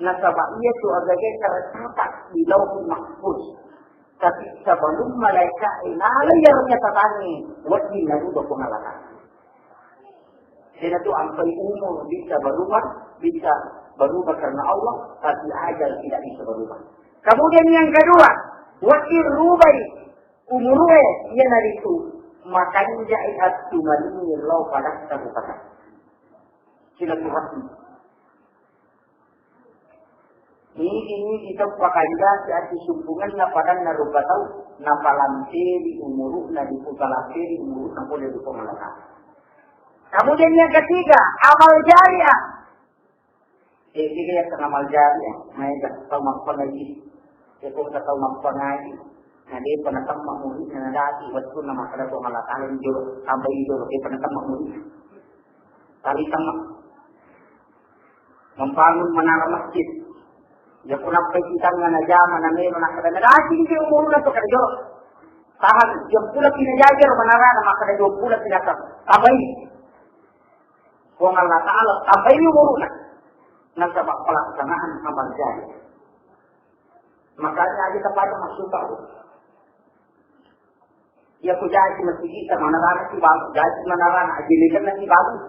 Nasaba iya tu agaga tercatat di Lauhul Mahfuz. Tapi sebelum malaikat nala iya tercatatnya, wajib lalu Puang Allah Ta'ala. Sehingga tu ampai umur bisa berubah, bisa berubah karena Allah, tapi ajal tidak bisa berubah. Kemudian yang kedua, wajib rubai umurue, iyanaritu makanjai attumalingi lao pada kabupaten. Silaturahmi. Nigi-nigi tau pakanjaki ati sumpungenna padanna rupa tau, napalamperi umuru'na, diputalamperi umuru'na pole ri Puang Allah Ta'ala. Kemudian yang ketiga, amal jariah. Eh, tiga ya, amal jariah. Maega tau mappangaji. Ya, kok tau mappangaji. Nah, dia pernah temma muridna, nadati, wettunna makkeda Puang Allah Ta'ala, jolo, tambai jolo, dia pernah temma muridna. Tali temma. Membangun menara masjid. Ya, kunappai kitangnga najama, namelo, nakkeda, nadati, dia umurna tu kada jolo. Tahan, jempula pinajajar menarana, makkeda, jempula pinatang. Tambai. Puang Allah Ta'ala tambaini umuru'na. Nasaba pelaksanaan amal jariah. Makanya aja tapada masuk tahu. Ya, ku jaji masigi, manarana si bagus, jaji manarana, aja lekan si bagus.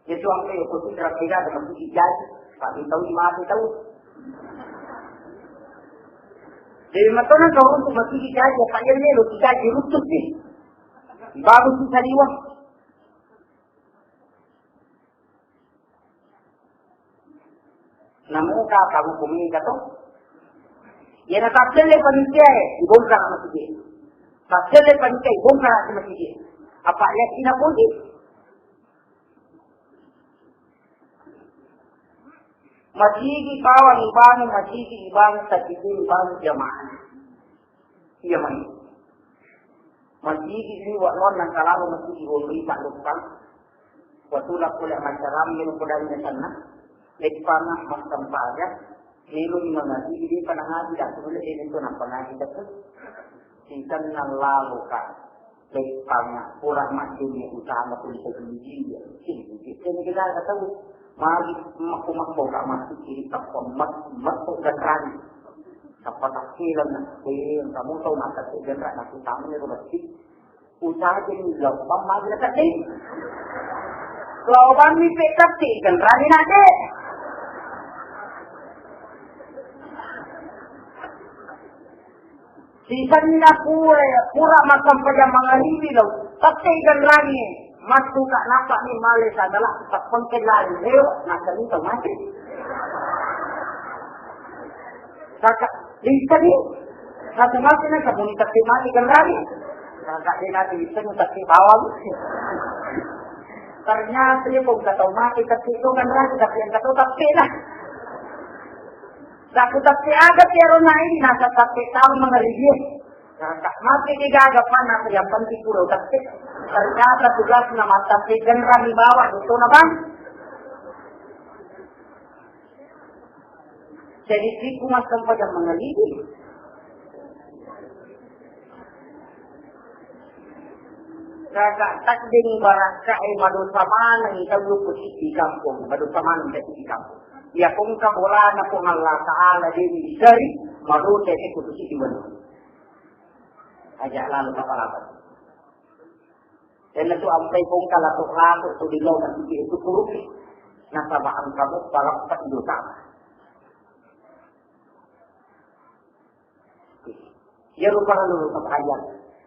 Ya, suang kayak aku tuh kira-kira ada masigi jaji, tapi tahu di mana tahu. Jadi, matona kau untuk masigi jaji, apa yang dia lu jaji rutus nih. Bagus sih tadi wah. Namuka kamu kumika to? Iyana tattelle panitia e, ibongkar masigi. Tattelle panitia, ibongkar masigi. Apa ya sina puji? Masigi bawang ibangun, masigi ibangun, masigi ibangun jamaah. Iya mai. Masigi ni wa non nang kalamu masigi wong rita lukang. Watula pole macaram ni podanna sanna. Leppana massempajang. Melo ni mangaji, di panangaji dah sulit ini tu nampak ngaji dah tu. Sisan nang lalu kan. Leppana pura majjuni utama tu bisa gigi ya. Sini gigi. Sini kita ada tahu. Magi makku-makku ka masigi ri tappa mat-, matto genrang. Tappa takkilang na, eh, engka muto makkette genrang, na ku tamani ro masigi. Usajani laobang magi na tette. Laobang mi pe tette genrang na de. Sisenna pura, pura massempajang mangaribi lao, tette genrangnge, mattuka nappa ni male sadala, tappengke lari leo, nakkani tau mate. Saka, listani, satu mate na, sabuni tette mate genrangnge. Saka, de nanti listani tette bawang. Ternyata, ya, kok nggak tau mate, tette itu genrangnge, tapi yang nggak tau tette lah. Saku tette aga tiaro naini, nasa tette tau mangaribi. Nasa mate de gaga panna, yang penting pura tette. Ternyata tugasna mattette genrang di bawah, betul na bang? Jadi siku massempajang mangaribi. Kaka takdeng barakka e madosa maneng tau ko di kampung, madosa maneng tau di kampung. Ya kongka bolana Puang Allah Ta'ala deni seri, madosa e kudu sidi wanu. Aja lalu kapalapa. Tenna tu ampai kongka lato-lato tu di lo masigi itu kurupi. Nasaba engka mo palappa ido tama. Iya rupa anu rupa kahaja.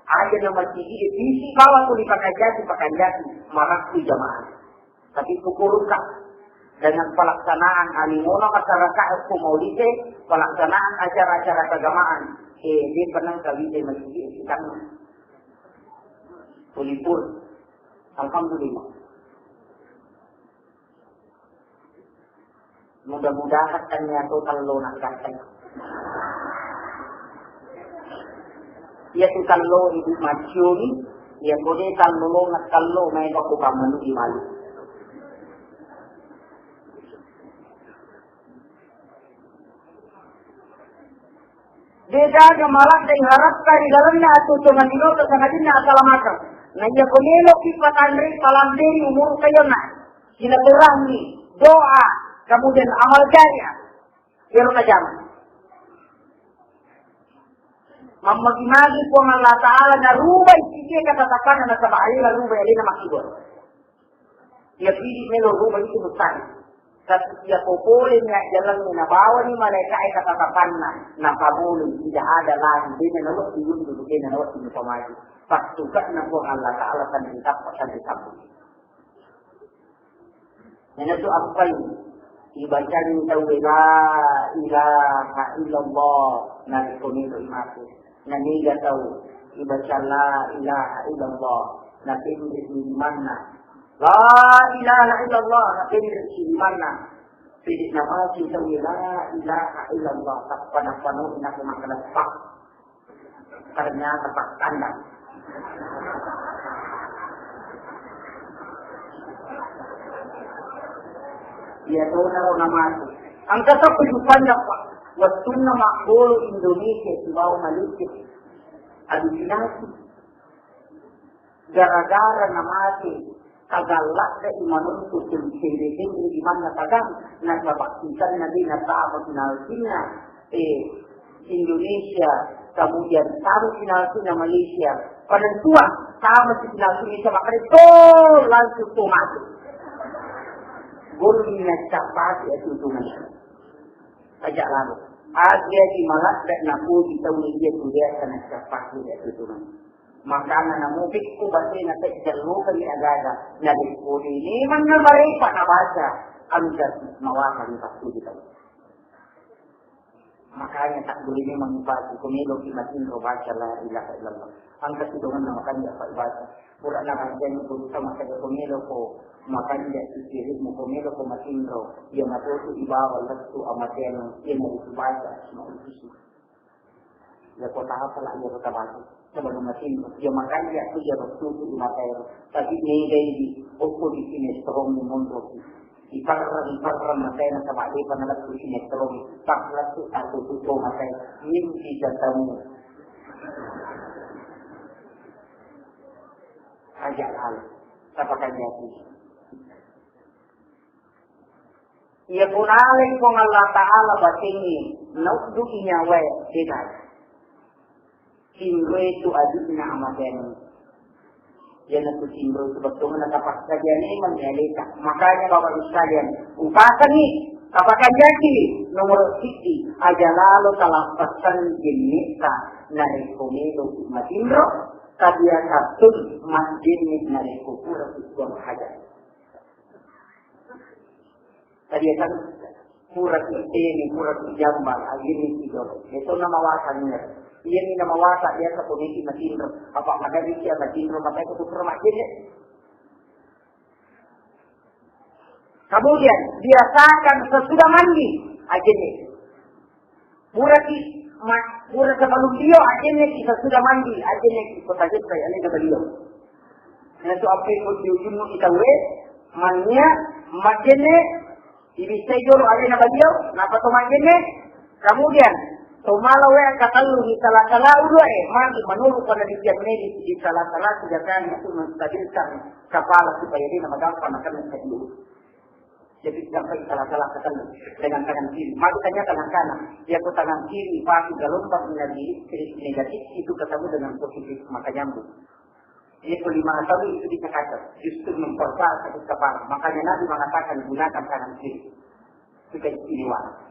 Aja na masigi, bisi bawa tu dipakajati, pakajati, marakku jamaah. Tapi kukuruka dengan pelaksanaan animona masyarakat hukum maulide, pelaksanaan acara-acara keagamaan. Eh, dia pernah kawin di masigi, kita kulipur. Alhamdulillah. Mudah-mudahan kan ya tu kalau nak datang. Ya tu kalau ibu maciuni, Iya kode tallolona tallo maega ko kammanu'i mali. Degaga maladde harapkan ri lalenna atuo-tuongeng linoto sangadinna asalamakeng. Na iya ko meloki patanre, palamberi umur kayonna. Silaturahmi, doa, kemudian amal jariah. Ero tajama. Mammagi-magi Puang Allah Ta'ala narubai sikie katatapanna nasaba alena rubai alena makkibur. Iya pidi melo rubai itu mustahil. Tapi iya popole ni ajjalangnge nabawani malaika'e katatapanna napamolei tidak ada lagi dena nawettu yundu dena nawettu nupamaju. Pattuga'na Puang Allah Ta'ala sanri tappa sanri sabbu. Iyanatu appai ibacani tauwe la ilaha illallah narekko melo imate. Naniga tau ibaca la ilaha illallah napenre limanna. La ilaha illallah napenre limanna. Pede namate tauwe la ilaha illallah tappa napanoi nako makkeda pak. Ternyata tak kandang. Iya tona ro namatu. Angka tapi pandang pak. Wettunna maggolo Indonesia sibawa Malaysia. Adu binati. Gara-gara namate tagalladde imanuntu sendiri-sendiri di mana tagang nasaba kisanna di nasaba sinalsinna eh Indonesia, kemudian sama sinalsinna Malaysia. Pada tua sama sinalsinna Malaysia makanya to langsung to masuk. Golmi naccapati atutungan. Aja lalu. Aja di maladde napuji tau dia tu dia kana cappati atutungan. Makana namupikku basena pejjallukenni agaga, narekko de memang nabarepa nabaca, engka mawakani pattujukeng. Makanya tak boleh memang mupatu, ko meloki matinro baca la ilaha illallah. Engka sidonganna makanja pa ibaca. Pura nabaca ni guru sama saja ko meloko makanja sikirimu, ko meloko matinro, iya matotu ibawa lettu amateang, iya naritu baca asmaul husna. Iya kota apa lah iya kota batu. Sebelum mati, iya makanja aku iya waktu itu di mata itu. Tapi ini dari di buku di sini strong di mundur. Di parang, di parang mata yang sama dia pernah waktu sini strong. Tak waktu aku tutup mata ini bisa tamu. Aja hal. Apa kan jadi? Iya punalai Puang Allah Ta'ala batengnge, nauddu'i nyawae, de'na. Tinroi tu aju'na amateangnge. Iyanatu tinroi tu bettuanna tapakkaja memang aleta. Makanya Bapak Ibu sekalian, upasangi, tapakanjaki nomor siji, aja lalo talappasangi jenne'ta narekko melo matinro, tabiasa tun majjenne narekko pura tu buang hajat. Tadi kan pura tu tene, pura tu jambang, akhirnya tidur. Itu nama wasa niat. Iya ni nama wasa biasa komisi matinro. Apa ada dia matinro maka itu pura majjenne. Kemudian biasakan sesudah mandi, ajenne. Puraki ma-, pura sebelum dia ajenne ki sesudah mandi, ajenne ki kota jetta ya lega beliau. Nah, itu apa yang di ujung kita we, mania, majenne, ibisai jolo alena beliau, napa to majenne? Kemudian, to mala we katellu di salah-salah udah eh, mandi menurut penelitian medis di salah-salah sudah kan itu menstabilkan kepala supaya dia nama gampang makan dulu. Jadi sampai salah-salah ketemu dengan tangan kiri. Maka tanya tangan kanan. Iya ko tangan kiri pasti gelombang dari negatif itu ketemu dengan positif maka nyambung. Iya ko lima tahun itu bisa kacau. Justru memperparah sakit kepala. Makanya Nabi mengatakan gunakan tangan kiri. Itu keistimewaan.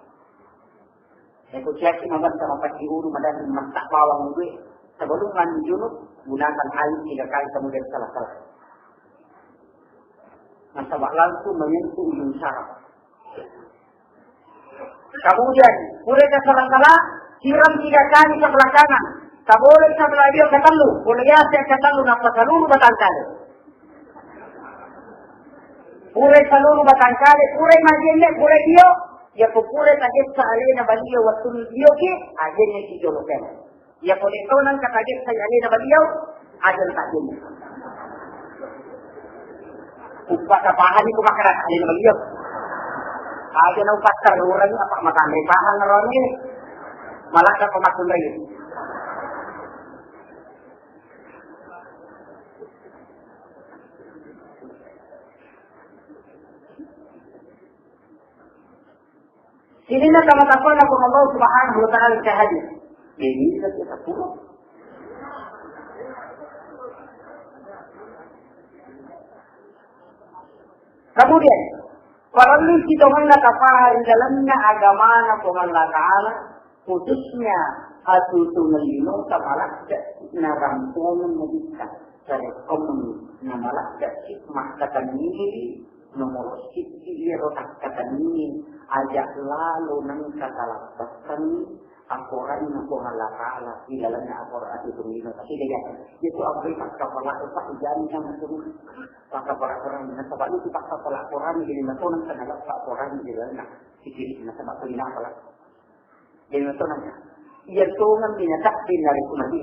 Eko siaki mabanta mapacci ulu madani massabawang ulu sebelum mandi junub gunakan air tiga kali kemudian salah-salah. Nasaba langsung menyentuh ujung syaraf. Kemudian, pureka salah-salah, siram tiga kali sebelah kanan. Tabolei sebelah dio ketellu, boleh ya saya ketellu napa seluruh batang kali. Pura seluruh batang kali, pura majenne, pura dio, ya pura tagessa alena baliau waktu dio ke, ajenne si jolo kene. Ya pura tonang katagessa alena baliau, Aja na takjenne. Uppa tapahani ku makkeda alena baliau. Aja na upattarurang apa matanre pahang roni. Malah ka pematunrai. Sininna tama-tamana Puang Allah Subhanahu wa Ta'ala sahadi. Ini kita pulang. Kemudian, parellu sitongenna tapaha ri lalenna agamana Puang Allah Ta'ala, khususnya atutu lino tamalakka na rampongeng nabitta. Sarekkomi namalakka si makkatanniri nomoro siddi iyaro takkatanni aja lalo nengka talappassangi akoranna Puang Allah Ta'ala ri lalenna akoran atutu lino. Tapi dega, itu apa pakkapala, apa ijani sama semua. Pakkapala Quran, nasaba itu pakkapala Quran, jadi nato nengka nalappa Quran di lalenna. Sikiri, nasaba pelina apa lah. Jadi nato nengka. Iya tongeng binatang di narik mati.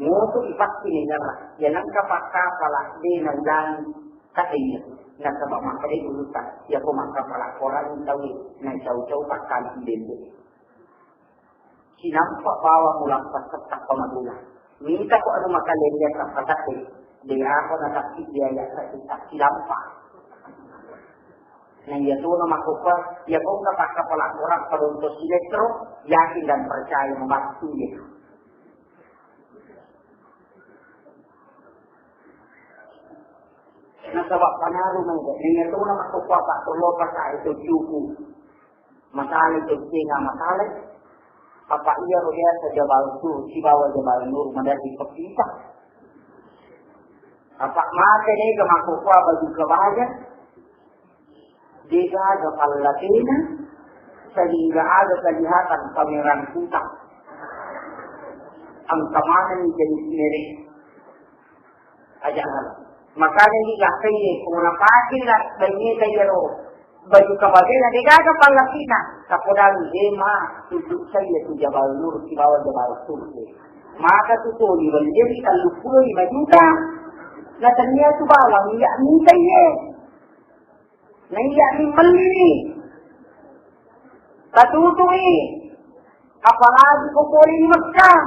Moto ipakki nengka, ya nengka pakkapala de naudangi. Kata iya. Nasaba makkeda urusan. Ya ko makkapala Quran tawi. Na cau-cau pakkali dende. Sinampa bawang ulappa settappa madula. Mita ko anu makalende tappa takke. De ako na takki biaya sakki takki lampa. Na iya tona makkokkoe, iya ko engka pakkapala Quran padonto sinetro, yakin dan percaya membantu dia. Nasaba panaru mai, na iya tona makkokkoe apa perlu apa itu cukup. Masala itu singa masala. Apa iya ro biasa Jabal Tur, sibawa Jabal Nur, madadi pepita. Apa mate ne ke makkokkoe baju kebaja. Degaga pallatena, sehingga aga kelihatan pameran kutang. Engka maneng jadi mere. Aja hal. Makanya ini lakaiye, ko napake la banyeta iyaro baju kabajana, degaga pallatena. Tapodang, eh, ma, tutu saya tu Jabal Nur, sibawa Jabal Tur. Maka tutuli bajari telluppulo lima juta. Na tania tu bawang, iya minta iye. Naiya ni melli, tatutui, apalagi ko pole ri Mekkah.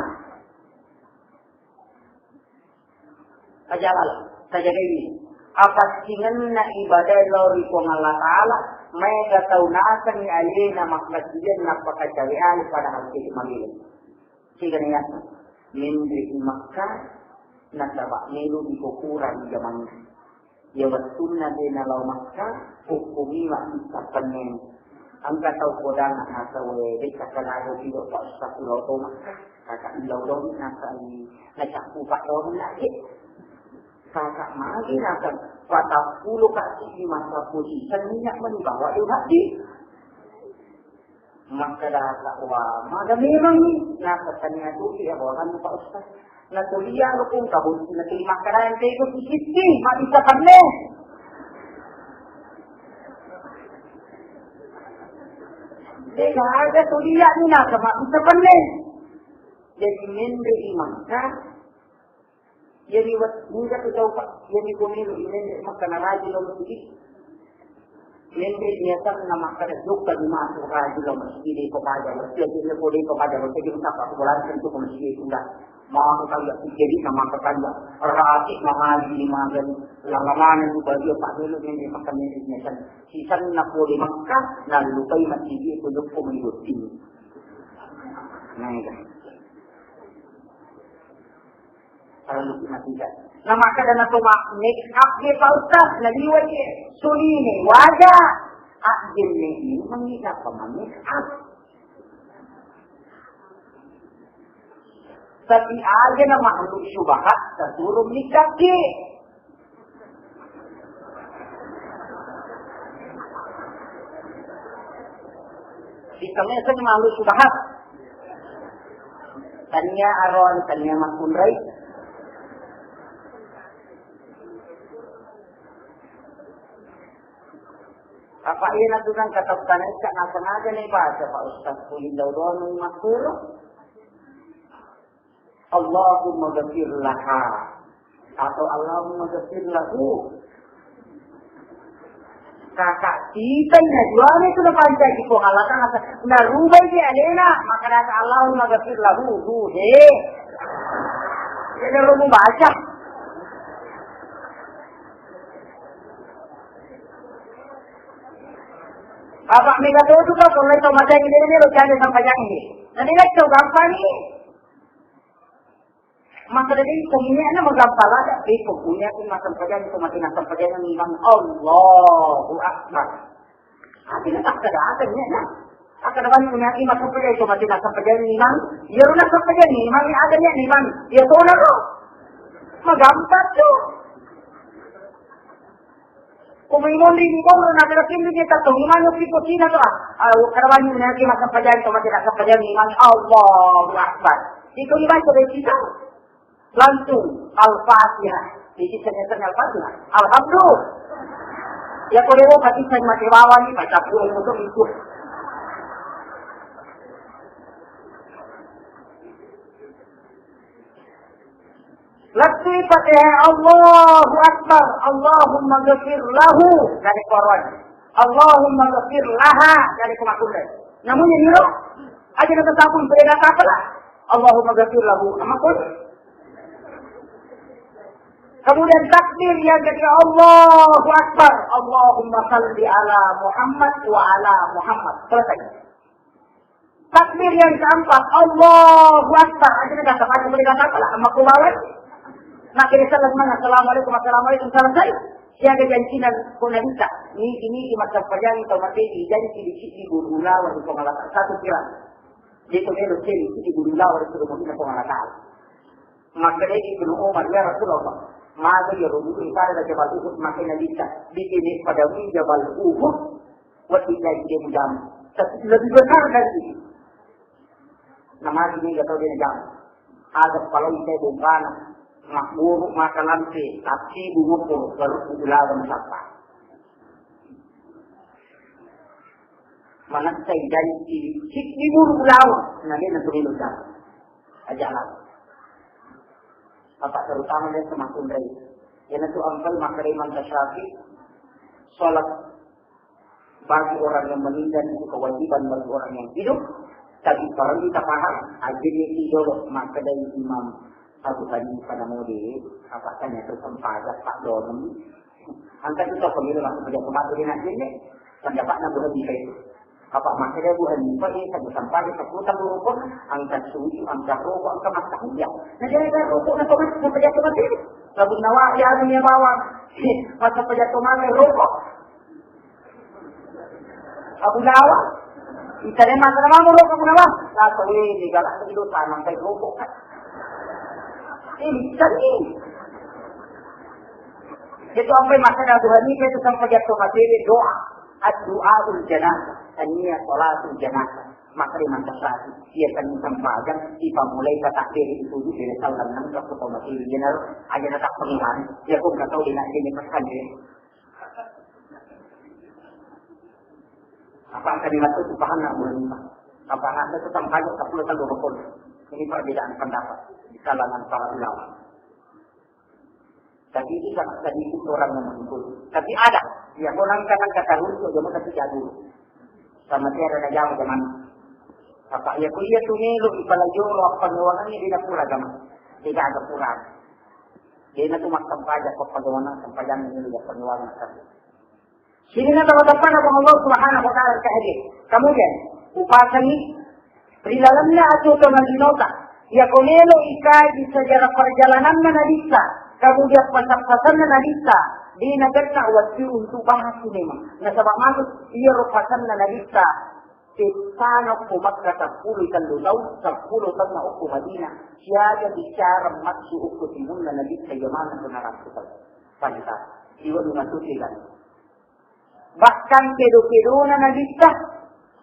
Ajalal, tajagai ni. Apassingenna ibadah lao ri Puang Allah Ta'ala, maega tau nasengngi alena makkasiwiang nappakacawe ale padahal tette mabela. Siga naiya, menre i Mekkah, nasaba melo iko kurang jamanna. Iya wettunna de nalao Mekkah, hukkumiwa missapenneng. Engka tau kodang nasawe, de takkalado piro Pak Ustaz lao to Mekkah. Kaka ilau dong nasai, nacakku Pak dong lagi. Kaka magi nasai, patappulo kaki di masa posisi minyak meni bawa de hati. Makkeda, "Wa, maga memang ni?" Nasaba tania tu iya bawanganna Pak Ustaz. Natulia rukung kabuntu, natuli makkeda ente itu sisitti, mabbissa penne. Degaga tulia ni nasaba mabbissa penne. Jadi menre i Mekkah, Jadi, wet-, muda tu tau, Pak. Jadi, ko melo i menre Mekkah na rajin lao masigi. Menre niatanna makkeda jokka di masuk rajin lao masigi, de ko paja. Wettu aja ko de ko paja, wettu aja musapa ko bolan tentu ko masigi sudah. Mau aku kali aku jadi nama aku kali. Rati mengaji di magang. Lama mana juga dia Pak melo menre Mekkah menre niatanna. Sisanna pole Mekkah, na lupai masigi ko jokko mani botting. Nah, iya. Parellu matiga. Na makkeda na to ma-, make up de Pak Ustaz, na liwe' e suline, waja. Ajjenne ini mengi apa ma-make up. Tapi aja na makhluk syubhat, terturun nikah ki. Kita meseng malu subahat. Tania aron, tania makunrai. Apa iya natunang kata tanaika na sengaja nih baca Pak Ustaz kulit daun makuru. Allahumma ghafir laha. Atau Allahumma ghafir lahu. Kakak, kita najuane tu napancaji Puang Allah Ta'ala. Narubai di alena, maka kata Allahumma ghafir lahu, hu, he. Jadi lu baca. Apa mega tu tu kau kalau itu macam ini, ini lo cari sampai yang ini. Nanti lihat tu gampang ni. Maka dari kominya na magampala da, eh, kominya tu masampajang, itu mati nasampajang memang Allahu Akbar. Hati na tak ada apa ni na. Akan apa ni punya iman sampajang, itu mati nasampajang memang. Ya, lu nasampajang memang, ya, ada ni memang. Ya, tu na lo. Magampang tu. Ko mai monri ni boro na kira kindu ni tatto, imani pi ko Cina to, ah. Ah, karawangi na ki masampajang to, mati masampajang, imani, Allahu Akbar. Iko imani to, kita langsung Al-Fatihah. Jadi ternyata Al-Fatihah. Alhamdulillah. Ya, ko dewa pasti saya mati bawah ni, baca pun untuk itu. Lettui Fatihah, Allahu Akbar, Allahumma ghafir lahu, dari Quran. Allahumma ghafir laha, dari Quran. Namun ini loh, aja kita sabun, beda kata lah. Allahumma ghafir lahu, sama pun. Kemudian takbir yang ketiga, Allahu Akbar, Allahumma salli ala Muhammad wa ala Muhammad. Selesai. Takbir yang keempat, Allahu Akbar. Aja na kata, aja boleh kata apa lah, amma ku bawai. Nah, kira salam mana? Assalamualaikum, assalamualaikum, selesai. Siaga janjina ko Nabitta. Ni, ini, ini masa pajang, tau mati, di janji, di sini, guru lawan, di pengalatan. Satu kira. Dia tu melo ceri, di guru lawan, di suruh mungkin pengalatan. Maka dia Ibnu Umar, "Ya Rasulullah, maka ya Rasulullah, pada Jabal Uhud, maka Nabitta. Bikin pada Jabal Uhud, Wedding jaji de mujama. Tapi lebih benar dari itu. Namagi ni gak tau de jama. Ada kalau saya bukan makburu maka lampe, tapi bungo pun baru ulawan sapa. Mana saya janji, cik ni buru ulawan, nah dia nanti minum jama. Aja lah. Apa terutama dia semakin dari. Karena tu ampel maka Imam Syafi'i, sholat bagi orang yang meninggal itu kewajiban bagi orang yang hidup, tapi perlu kita paham, akhirnya itu dulu, maka dari Imam Abu Hanifah namo de, apa tanya tu sempajang Pak Donem, angkat itu pemilu langsung kerja kematu di Najib, pendapatnya Abu Hanifah itu. Apa maka dari Abu Hanifah ini, sempajang sepuluh tahun rukun, angkat suju, angkat rokok, angkat makan, ya. Nah, jadi ada rokok, nah, kau masih kerja kematu, sabun nawa, ya, dunia bawang, masa kerja kematu, rokok. Abu Nawa, misalnya masalah mau lo kamu nawa, lah tahu ini galak lagi dosa nang kayak rokok kan. Ini bisa nih. Itu sampai masalah Tuhan ini itu sampai jatuh materi doa. Doa ul janazah, tania sholatul janazah. Maka di mantap satu, dia kan sempajang, tiba mulai kata diri itu di desa dan nang ke kota materi general, aja tetap pengiran. Ya, aku nggak tahu dia nak ini pesan deh. Apa akan dimaksud paham nak bulan lima? Apa ada tetangga sepuluh tahun dua puluh? Ini perbedaan pendapat di kalangan para ulama. Tapi ini sangat sedikit orang yang mengikuti. Tapi ada, ya, orang kadang kata runtuh, dia mau tapi jago. Sama dia ada jago zaman. Apa ya, kuliah tuh nih, lu kepala joro, apa ngewangannya dia pura zaman. Tidak ada kurang. Dia itu makan pajak, apa ngewangan, sempajang ini dia pengewangan kan. Sininna tau-tauanna Puang Allah Subhanahu wa Ta'ala engka hadir. Kemudian, upasangi ri lalenna atuo tau malinota. Iyako melo ikaji sejarah perjalananna Nabitta, kemudian pesan-pesanna Nabitta, de' nagenna wettu untuk bahas memang. Nasaba' masuk iyaro pasanna Nabitta, settana okko Makkah seppulo tellu taung, seppulo taunna okko Madinah. Siaga bicara masuk okko timunna Nabitta, iya maneng tu narangku tau. Panita. Iwa duna suci kan. Bahkan kedo-kedona Nabitta,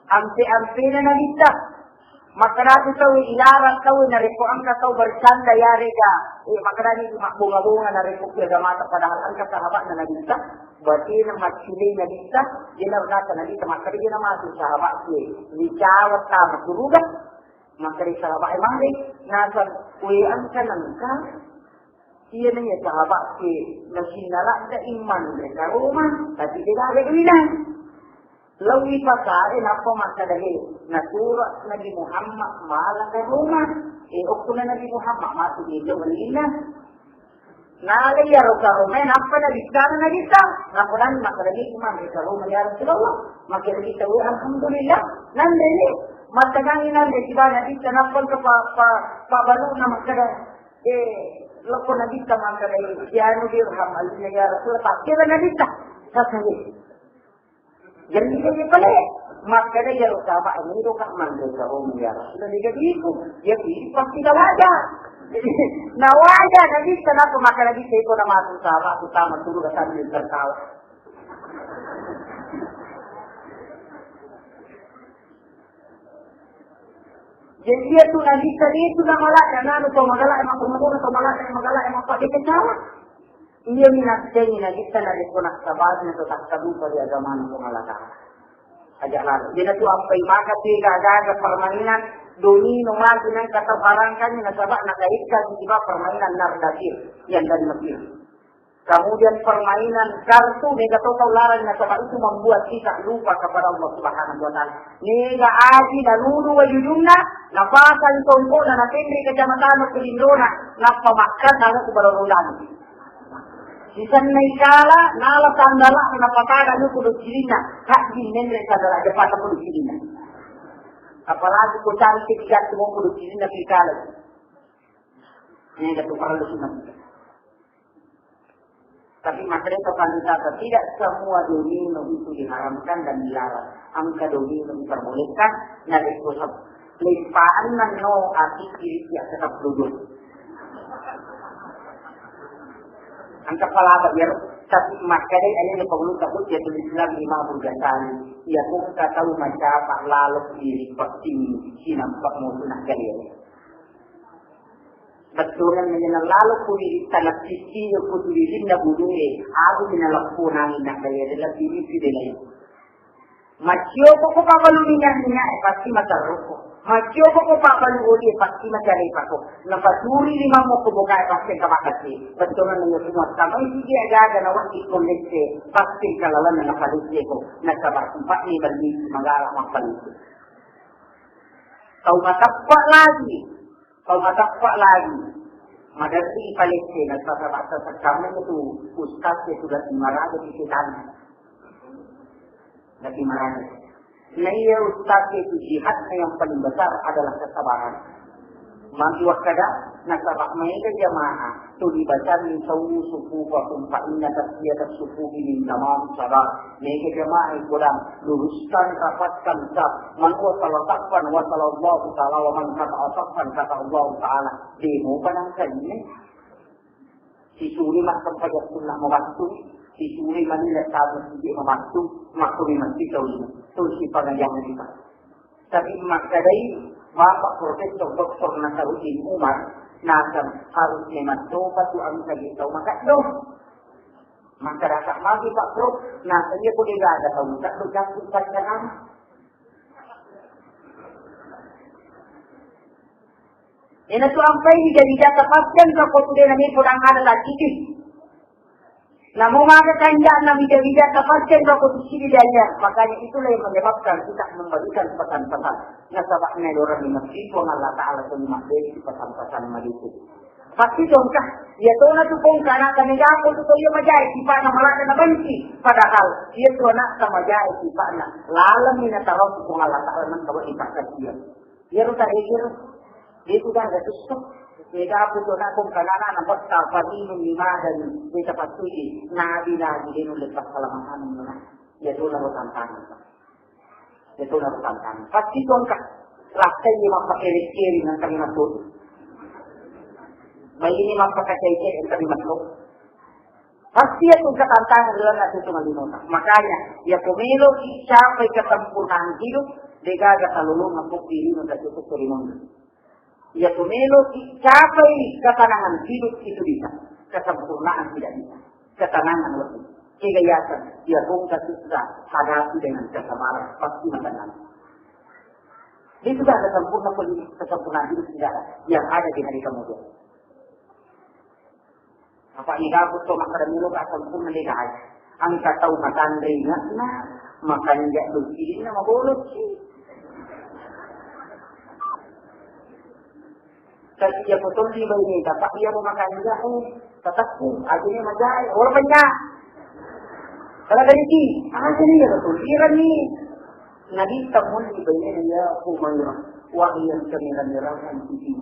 ampe-ampena Nabitta. Makkedatu tau ilarang tau narekko engka tau bercanda yarega, eh, makkedani mabbonga-bonga narekko ki agamata, padahal engka sahabatna Nabitta, batena maccilei Nabitta, jena rasa Nabitta makkeda jena masuk sahabatku, eh, dicawat tama suruga, makkeda sahabat e mare, nasab kue engka nengka Iya naiya sahabat ke nasinna ladda imman mereka Roma, tapi tidak ada duina. Lawi pasare nappa makkeda, "He, nasuro Nabi Muhammad mala ka Roma." Eh, okkona Nabi Muhammad matu di itu walina. Nala iyaro ka Roma, nappa nabittana Nabitta. Nappa dan makkeda, "Ni imman mereka Roma ya Rasulullah." Makkeda Nabitta, "Wa alhamdulillah." Nanre ni, mattekangi nanre siba Nabitta, nappa ke pa, pa, pa balu na makkeda, Eh, lokko Nabitta makkeda, "Sianu dirham alina ya Rasul, pakkeda Nabitta." Sasali. Jadi, jadi pale. Makkeda ya Rasul, "Apa ini tu kak manre kau ya Rasul?" Jadi, jadi itu. Ya, itu pasti dah wajar. Jadi, nah wajar Nabitta, kenapa makkeda Nabitta itu nama tu sahabat utama suruh datang di tertawa. Jadi iya tu Nabitta itu na malakna, nanu to magalak, emang pemurus to magalak, emang galak, emang pakai kecewa. Iya minassengi Nabitta na rekko nak sabarna to takkadupa di agama na Puang Allah Ta'ala. Aja lalu. Jadi tu ampai maka tu gaga permainan domino maju nang kata barangkali nasaba na kaitkan tiba permainan Nardasir yang dari Mesir. Kemudian permainan kartu, mega to tau larang nasaba itu membuat kita lupa kepada Allah Subhanahu wa Ta'ala. Mega aji nanudu wajujunna, napasang tongkona, natenre kacamata ke lindona, nappa makkang anu ku barorondang. Sisenna ikala, nala sandala, napatada anu ku docilinna, hajji menre sandala, jepata ku docilinna. Apalagi ku cantik, jatuh ku docilinna, pikala. Mega tu perlu sunat. Tapi makkeda to Pandita, tidak semua domino itu diharamkan dan dilarang. Engka domino diperbolehkan, narekko sab-, lempaanna no ati kiri ya tetap duduk. Engka palaba ya, tapi makkeda ini perlu takut ya tulis lagi lima puluh kali. Ya kok kata macam pak lalok diri pasti sinampak mau nak kalian. Bettuanna nalalokko ri tanah sisi, ko tu ririnna bulue, aku minalepponangi nakkeda lebbi isi de lain. Macioko ko pabalu minyak-minyak, eh, pasti materruko. Macioko ko pabalu oli, eh, pasti macarepako. Napaturi limammu ko bokae, pasti engka makesse. Bettuanna nayo semua tamai sigi aga-aga na wati ko lesse, pasti engka lalenna napalesseko. Nasaba sempatni balli magala mappalesse. Tau mateppa lagi. Tau mateppa lagi. Maderri palette, nasaba sessamanya tu ustaz itu dan maraja di setan. Nabi maraja. Nah, iya ustaz itu jihadnya yang paling besar adalah kesabaran. Magi wakkada, nasaba maega jamaah tuli bacanni sawu sufufakum fa inna taswiyatas sufufi min tamam salah. Mega jamaah kodang luruskan, rapatkan saf. Man wasala saffan wasala Allahu ta'ala wa man qata'a saffan qata'a Allahu ta'ala. Demo panangkalinne. Sisuli massempajang sunna mabattu, sisuli manila tamu siji mabattu, makkumi matti tau lima. Terus sipangajangan kita. Tapi makkedai Bapak Profesor Doktor Nasaruddin Umar, naseng harus memang toba tu engka je tau makaddo. Maka rasa magi Pak Prof, naseng iya ko dega ada tau makaddo jangkut pacaran. Ena tu ampai wija-wija tapaskan ka ko tu dena ni podang ada lagi. Namo maga kanja'na wija-wija tapaseng bako sisidi daya. Makanya itulah yang menyebabkan kita membagikan pesan-pesan. Nasaba' naelorang di masjid, Puang Allah Ta'ala tuli mabberi pesan-pesan malitu. Pasti dongka, iya tona tu pongka anak kami gako tu toyo majai sipa'na malaka na benci. Padahal iya tu anak sama jai sipa'na. Lalang mina tarau Puang Allah Ta'ala nang kawai pakasian. Iyaro tarege ro, de' tu gaga tusso. Mega aku to nakko kanana na petta parinung ni magani, de' tapattui, nabi-nabi de' nulle passalamahanna. Iya tona ro tantangan. Iya tona ro tantangan. Pasti tongka, lakkai ni mappakere-kere nang kami masuk. Bayi ni mappakacai-cai nang kami masuk. Pasti iya tu engka tantangan ri lalenna tutungan linota. Makanya, iya ko meloki capai kesempurnaan hidup, de' gaga talolongeng ko ri lino tacukup ri mundu. Iya ko meloki capai ketenangan hidup itu bisa, kesempurnaan tidak bisa. Ketenangan lebih. Kega yaseng, iya ko engka susah, hadapi dengan kesabaran, pasti matenang. Itu gaga sempurna ko kesempurnaan hidup tidak ada. Yang ada di hari kemudian. Apa' niga aku to makkeda melo ka sempurna de' gaga. Engka tau matanre inge'na, makanja' dokirinna, mabolokki. Tapi iya ko tolli baineta, apa' iya ko makanja', eh, tatakku, ajene majae, wala panja. Kala dari ki, ajene iya ko tolli rani. Nabitta mulli bainena, iya ko Umairah, wahai yang kami rami-rami.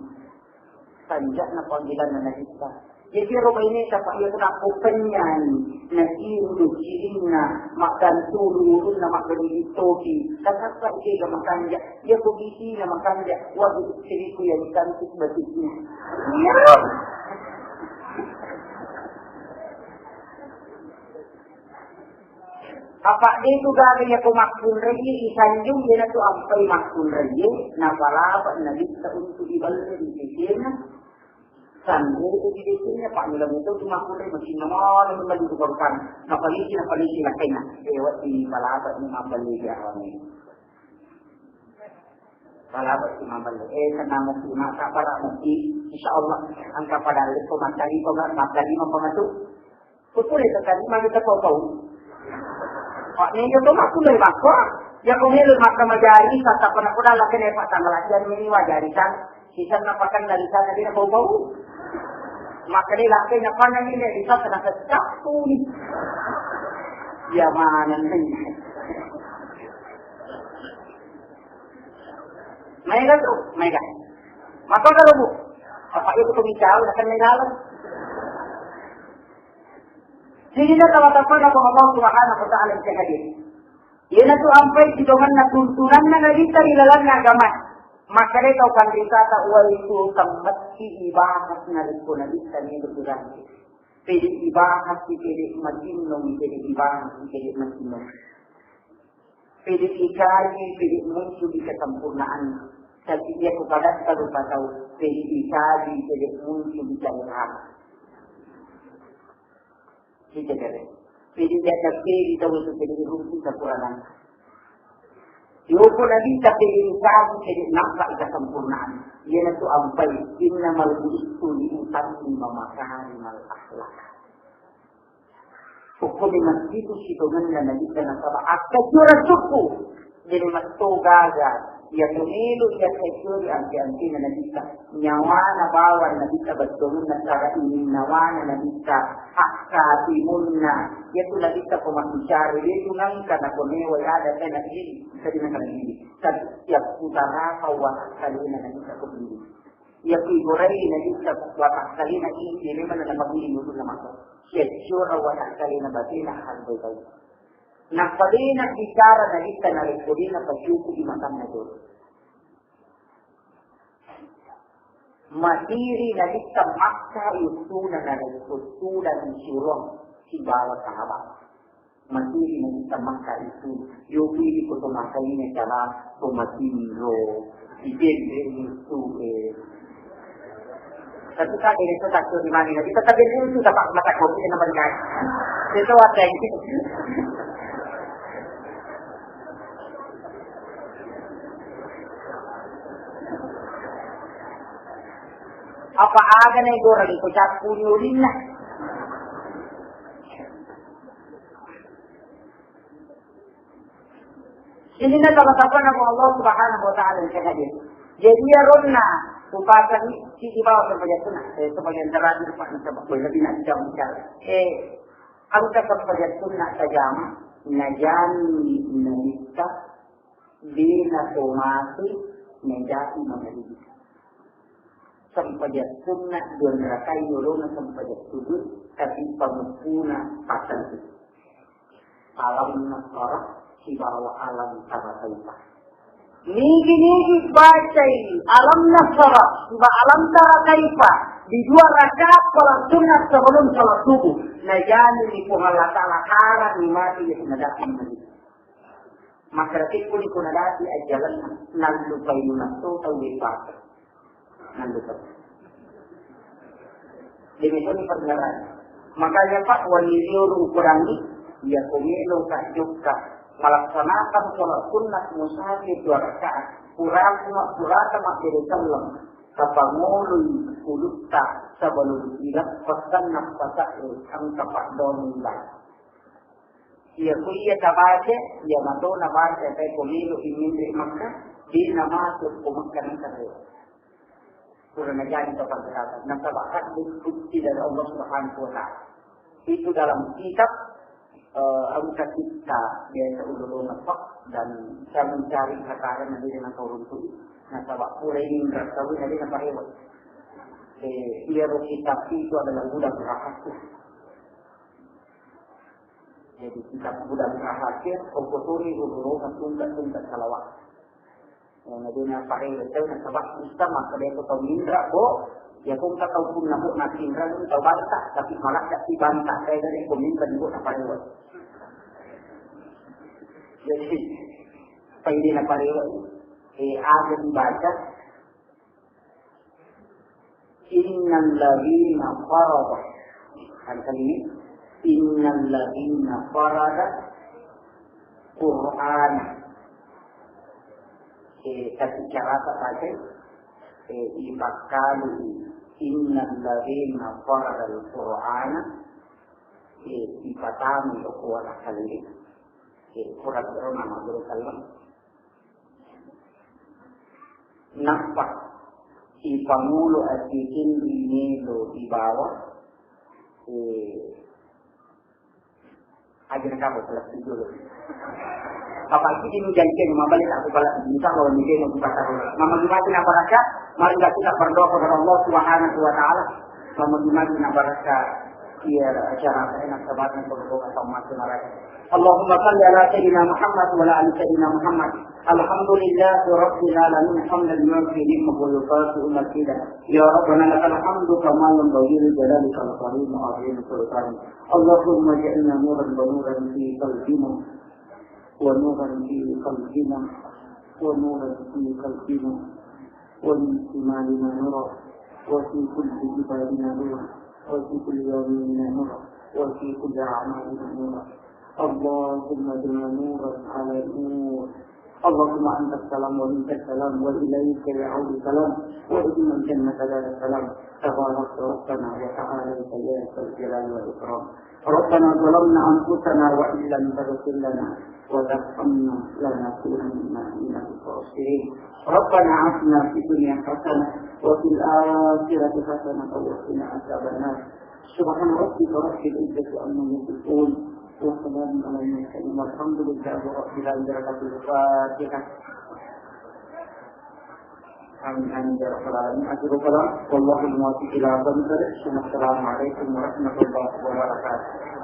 Tanja'na panggilanna Nabitta. Jadi ro baineta, apa' iya ko nakko kenyani, natiru dokirinna, makkanturu ulunna, makkadidi topi. Kasappa ike ga makanja', iya ko bisina makanja', waduh, istriku yang cantik batiknya. Iya. Apa' de' tu gaga iya ko makkunraie isanjung, iyanatu ampai makkunraie, napalapa' Nabitta untuk iballe ri sesena, sanre ri sesena, apa' melo meto tu makkunrai, macinna molo melo di tukang kan, napalisi, napalisi lakkainna, eh, wati palapa' ni mabballe di arane. Palapa' tu mabballe, eh, tenang mesti, masa para mesti, insya Allah, engka pada ko makkali, ko makkali, apa' matu. Ko pole tatarima kita pau-pau. Pak Nega to makku lagi makko. Ya ko melo makka majari, sata pernah ko dalam kene Pak tanggal aja ini wajari kan. Sisa napakan dari sana dia pau-pau. Makanya lah kayaknya pandang ini bisa kena kecap tuh. Ya mana nih. Mega tu, mega. Maka kalau bu, apa itu pembicaraan akan mega lah. Jadi, na tama-tamana ko Allah Subhanahu wa Ta'ala yang hadir. Iyanatu ampai sitongenna tuntunanna Nabitta ri lalenna agama. Makkedai tau panritata, uwaitu temmetti ibahas narekko Nabitta melo urang. Pede ibahas, pede macinnong, pede ibahas, pede macinnong. Pede ikaji, pede muncul di kesempurnaan. Tapi iya ku padatta rupa tau, pede ikaji, pede muncul di kesempurnaan. Kita kare. Jadi, tidak terjadi tahu itu jadi rugi kekurangan. Yoko Nabitta pede ikaji, pede nampak kesempurnaan. Iyanatu ampai, innamal bu'istu liutammima makarimal akhlak. Hukkumi masitu sitongenna Nabitta nasaba akkacuara sukku. Jadi matto gaga, iya to melo iya kecuri anti-antina Nabitta. Nyawana bawang Nabitta, bettuanna cara ininnawana Nabitta, akkatimunna. Iya tu Nabitta ko mabbicara, iya tu nangka nako mewa ada tena diri, bisa dinangka diri. Tapi tiap putara kau watakkalina Nabitta ko diri. Iya ku igorai Nabitta watakkalina diri, memang nama diri dulu nama. Iya, siora watakkalina batena harbai tau. Nappa dena bicara Nabitta narekko dena pacuku di matanna jolo. Matiri Nabitta Makka uttuna narekko tudang surong sibawa sahabat. Matiri Nabitta Makka itu, yopi di kota Makka ini cara pematiro, dibenre itu, eh. Tapi tak ada itu tak curi mani, tapi tetap itu dapat mata kopi nama dengan itu ada ini. Apa aga na igoreng ko cappuni ulinna. Ini na salah satu nama Allah Subhanahu wa Ta'ala yang saya hadir. Jadi ya ronna, upasang si di bawah sebagai sunnah, eh, sebagai terakhir Pak, coba boleh lebih nak jam bicara. Eh, angka sebagai sunnah sajama, najani nabitta, dena tomati, najani manabitta. Sempajang sunna dua rakaat yolona sempajang subuh, tapi pamukkuna pasal alam nasara sibawa alam tara kaifa. Nigi-nigi bacai alam nasara sibawa alam tara kaifa di dua rakaat salat sunat sebelum salat subuh, najani ni Puang Allah Ta'ala harang ni mati ya sunadaki mati. Makkeda tekkoni ko nadati ajjalenna, nallupai munatto tau ibaca. Nallupai. Demikian perjalanan. Makanya Pak, wali riolo ukurangi, ya komelo ka jokka. Melaksanakan sholat sunnah musafir dua rakaat. Purata ma, purata ma bere selleng. Tapangoloi ulutta sebelum ileppessanna pata'e engka paddoangenna. Iya ku iya tabaca, iya mato nabaca, tapi ko melo iminre Makkah, di namato ko Makkah nang kare. Pura najadi tapagerata, nasaba hadis kutsi dari Allah Subhanahu wa Ta'ala. Itu dalam kitab, eh, engka kitta biasa ululunga pak dan saya mencari kata yang ada dengan turun tu. Nasaba pura ini bertahu dari napa lewat. Eh, iya kitab itu adalah gudang rahasia. Jadi kitab gudang rahasia, okotoni ululunga tungka-tungka salawat. Eh, jadi na parewe tau nasaba bisa makkeda ko tau minra, bo, ya ko engka tau punna bo nasinra tau banta, tapi malah tak dibanta, saya dari ko minra di bo na parewe. Jadi, apa ini na parewe? Eh, ada dibaca, Innalladzina farada. Kan ini, innalladzina farada Qur'ana. Eh, tapi carata pakai, eh, ipakkalu, innalladzina faradal Qur'ana, eh, ipatami okko wala kali. Eh, kurang berona maguru kallang. Nappa ipangolo assikenri melo ibawa, eh, aja nakapa salah tidur. Apa ini janjian mabalik aku balik, insya Allah ini aku kata. Mama gimana nak barakah? Mari kita berdoa kepada Allah Subhanahu wa Ta'ala. Mama gimana nak barakah? Iya, acara enak sabar yang berdoa sama Allahumma salli ala sayyidina Muhammad wa ala ali sayyidina Muhammad. Alhamdulillahi rabbil alamin, hamdan yuwafi ni'amahu wa yukafi'u mazidah. Ya Rabbana lakal hamdu kama yanbaghi li jalalika wa karimika wa azimi sultanik. Allahumma ij'alna nuran wa nuran fi qalbina wa nuran fi qalbina wa nuran fi qalbina. ومن شمالنا نورا، وفي كل جبالنا نورا، وفي كل يميننا نورا، وفي كل أعمالنا نورا. اللهم زدنا نورا على نور. اللهم أنت السلام ومنك السلام وإليك يعود السلام وأدخلنا الجنة دار السلام. تباركت ربنا وتعاليت يا ذا الجلال والإكرام. ربنا ظلمنا أنفسنا وإن لم تغفر لنا وترحمنا لنكونن من الخاسرين. ربنا آتنا في الدنيا حسنة وفي الآخرة حسنة وقنا عذاب النار. سبحان ربك رب العزة عما يصفون وسلام على المرسلين والحمد لله رب العالمين. الفاتحة. Amin, amin, ya rabbal alamin. Akhirul kalam. Wallahul muwaffiq ila aqwamit thariq. Assalamualaikum warahmatullahi wabarakatuh.